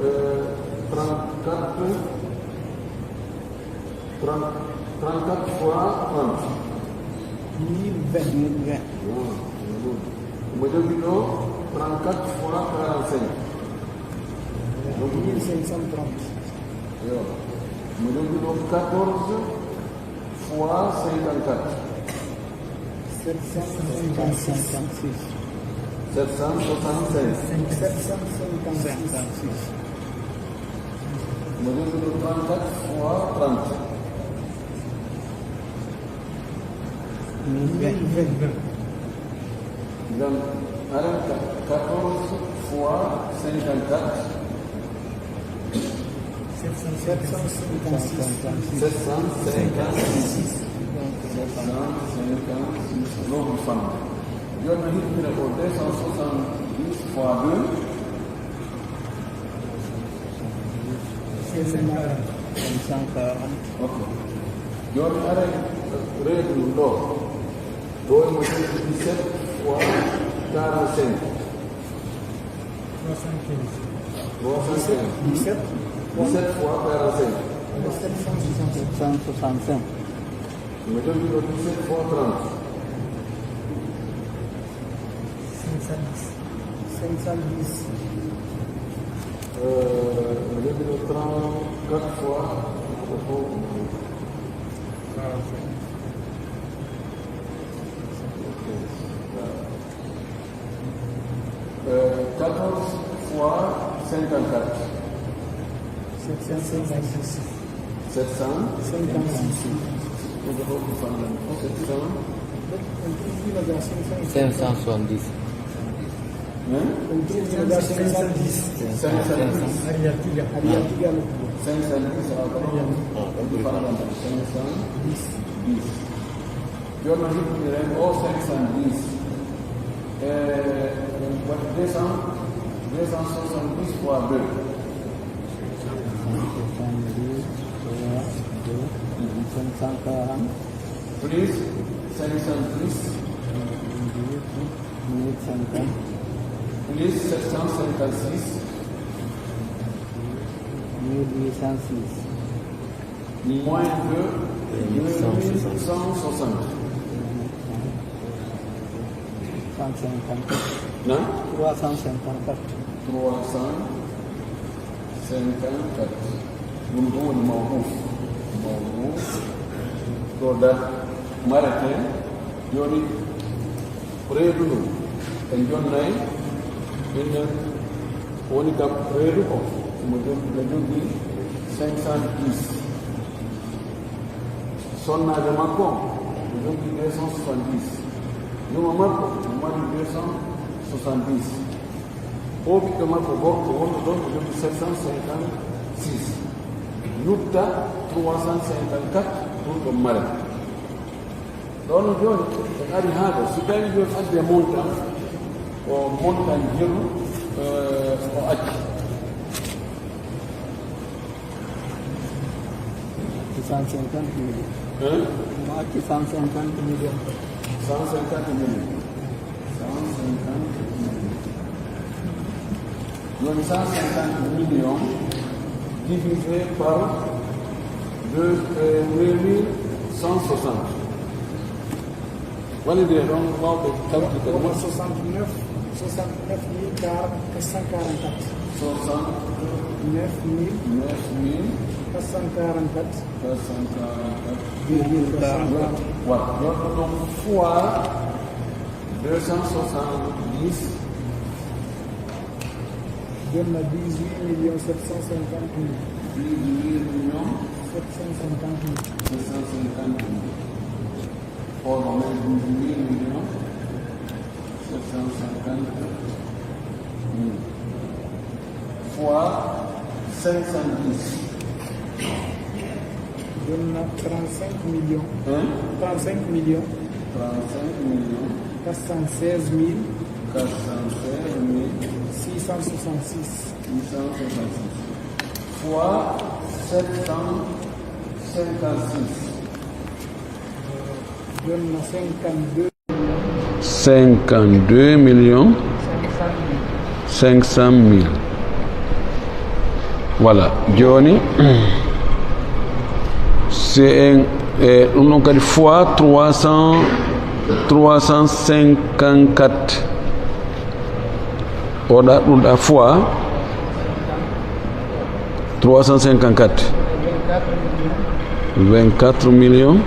euh, trente-quatre. Trente, trente-quatre fois trente. Mille vingt. Mille vingt. Mo jogii ɗo trente-quatre fois quarante-cinq. Donc, mille cinq cent trente. Yo. Mo jogii ɗo quatorze fois cinquante-quatre. Sept cent cinquante-six. Sept cent soixante-cinq. Sept cent cinquante-six. Mo jogii ɗo trente-quatre fois trente. Mille vingt. Donc, alors, quatorze fois cinquante-quatre. Sept cent cinquante-six. Sept cent cinquante-six. Sept cent cinquante-six. Loolu fan. Jooni mi hirtira ko deux cent soixante-dix fois deux. Cinq cent quarante. Ok. Jooni, aray, reedu ɗo. Ɗo e mo jogii dix-sept fois quarante-cinq. Soixante-quinze. Soixante-quinze. Dix-sept. Dix-sept fois quarante-cinq. Sept cent soixante-cinq. Sept cent soixante-cinq. Mo jogii ɗo dix-sept fois trente. Cinq cent dix. Cinq cent dix. Euh, le début de trente-quatre fois, euh, quatorze fois cinquante-quatre. Sept cent cinquante-six. Sept cent cinquante-six. Sept cent. Cinq cent soixante-dix. Hein? Cinq cent dix. Cinq cent dix. Cinq cent dix, ah, pardon. Cinq cent dix. Jooni noon, hiɓɓindiren o cinq cent dix. E, waɗi deux cents, deux cent soixante-dix fois deux. Soixante-dix fois deux, cinq cent quarante. Plus cinq cent dix. Mille cinquante. Plus sept cent cinquante-six. Mille huit cent six. Moins de deux mille cent soixante. Cent cinquante. Non? Trois cent cinquante-quatre. Trois cent cinquante-quatre. Ɗum ɗo woni mawɗuf. Mawɗuf. Ɗo da marete. Jooni, reedu ndu en jonnay, minen woni kam reedu o, mo jog-, mo jogii cinq cent dix. Sonnaajo makko, mo jogii deux cent soixante-dix. Yuma makko, mo mari deux cent soixante-dix. O ɓiɗɗo makko gorko wonɗo ɗon, mo jogii sept cent cinquante-six. Yutta trois cent cinquante-quatre, ɗum ɗon mare. Ɗon jooni, en ari haa ɗo. Si tawi jooni adde montant, o montant jeru, eh, o acci. Cent cinquante millions. Hein? Mo acci cent cinquante millions. Cent cinquante millions. Cent cinquante millions. Donc, cent cinquante millions divisé par deux, euh, deux mille cent soixante. Woni de ɗon wawɓe tawti ko wona soixante-neuf, soixante-neuf mille quatre cent quarante-quatre. Soixante-neuf mille quatre cent quarante-quatre. Quatre cent quarante-quatre. Virgule quatre cent quarante. Voilà. Donc, donc, fois deux cent soixante-dix. Jonna dix-huit millions sept cent cinquante mille. Dix-huit millions sept cent cinquante mille. Sept cent cinquante mille. Or, on a dix-huit millions sept cent cinquante mille. Fois cinq cent dix. Jonna trente-cinq millions. Hein? Trente-cinq millions. Trente-cinq millions. Quatre cent seize mille. Quatre cent seize mille. Six cent soixante-six. Six cent soixante-six. Fois sept cent cinquante-six. Jonna cinquante-deux. Cinquante-deux millions cinq cent mille. Voilà. Jooni, c'est un, eh, ɗum ɗon kadi fois trois cents, trois cent cinquante-quatre. Oɗa, ɗum ɗa fois trois cent cinquante-quatre. Vingt-quatre millions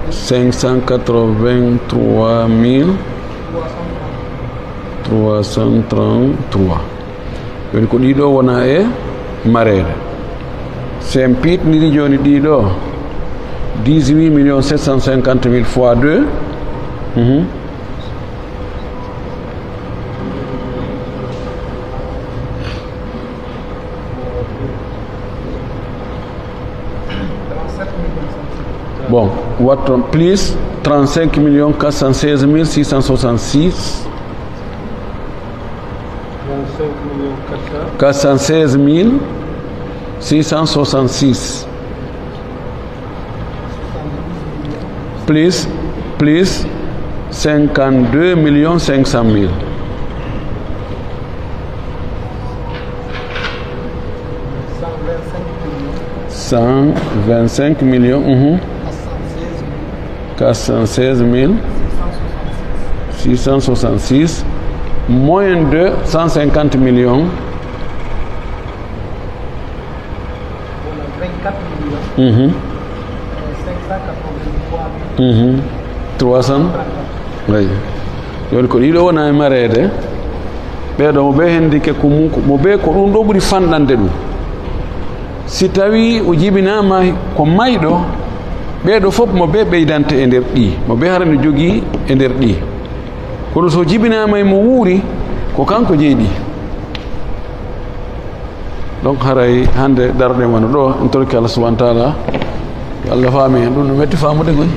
cinq cent quatre-vingt-trois mille trois cent trente-trois. Jooni ko ɗiɗo wona e mareede. Si en piitniri jooni ɗiɗo, dix-huit millions sept cent cinquante mille fois deux. Mhm. Bon, watton plus trente-cinq millions quatre cent seize mille six cent soixante-six. Trente-cinq millions quatre cents. Quatre cent seize mille six cent soixante-six. Plus, plus cinquante-deux millions cinq cent mille. Cent vingt-cinq millions, mhm. Quatre cent seize mille six cent soixante-six. Moins de cent cinquante millions. Wala vingt-quatre millions Mhm. cinq cent quatre-vingt-trois mille. Mhm. Trois cents. Eyi. Joni ko ɗiɗo wona e mareede. Ɓeeɗo mo ɓe hendike ko mum, mo ɓe ko ɗum ɗo ɓuri fanɗande ɗum. Si tawi o jibinaama ko mayɗo, ɓeeɗo fof mo ɓe ɓeydante e nder ɗi, mo ɓe hara no jogii e nder ɗi. Kono so jibinaama e mo wuuri, ko kanko jeyi ɗi. Donc haray hannde daroɗen wano ɗo, en torki Allah subhanahu wa taala. Yo Allah faami en ɗum no metti faamude koy.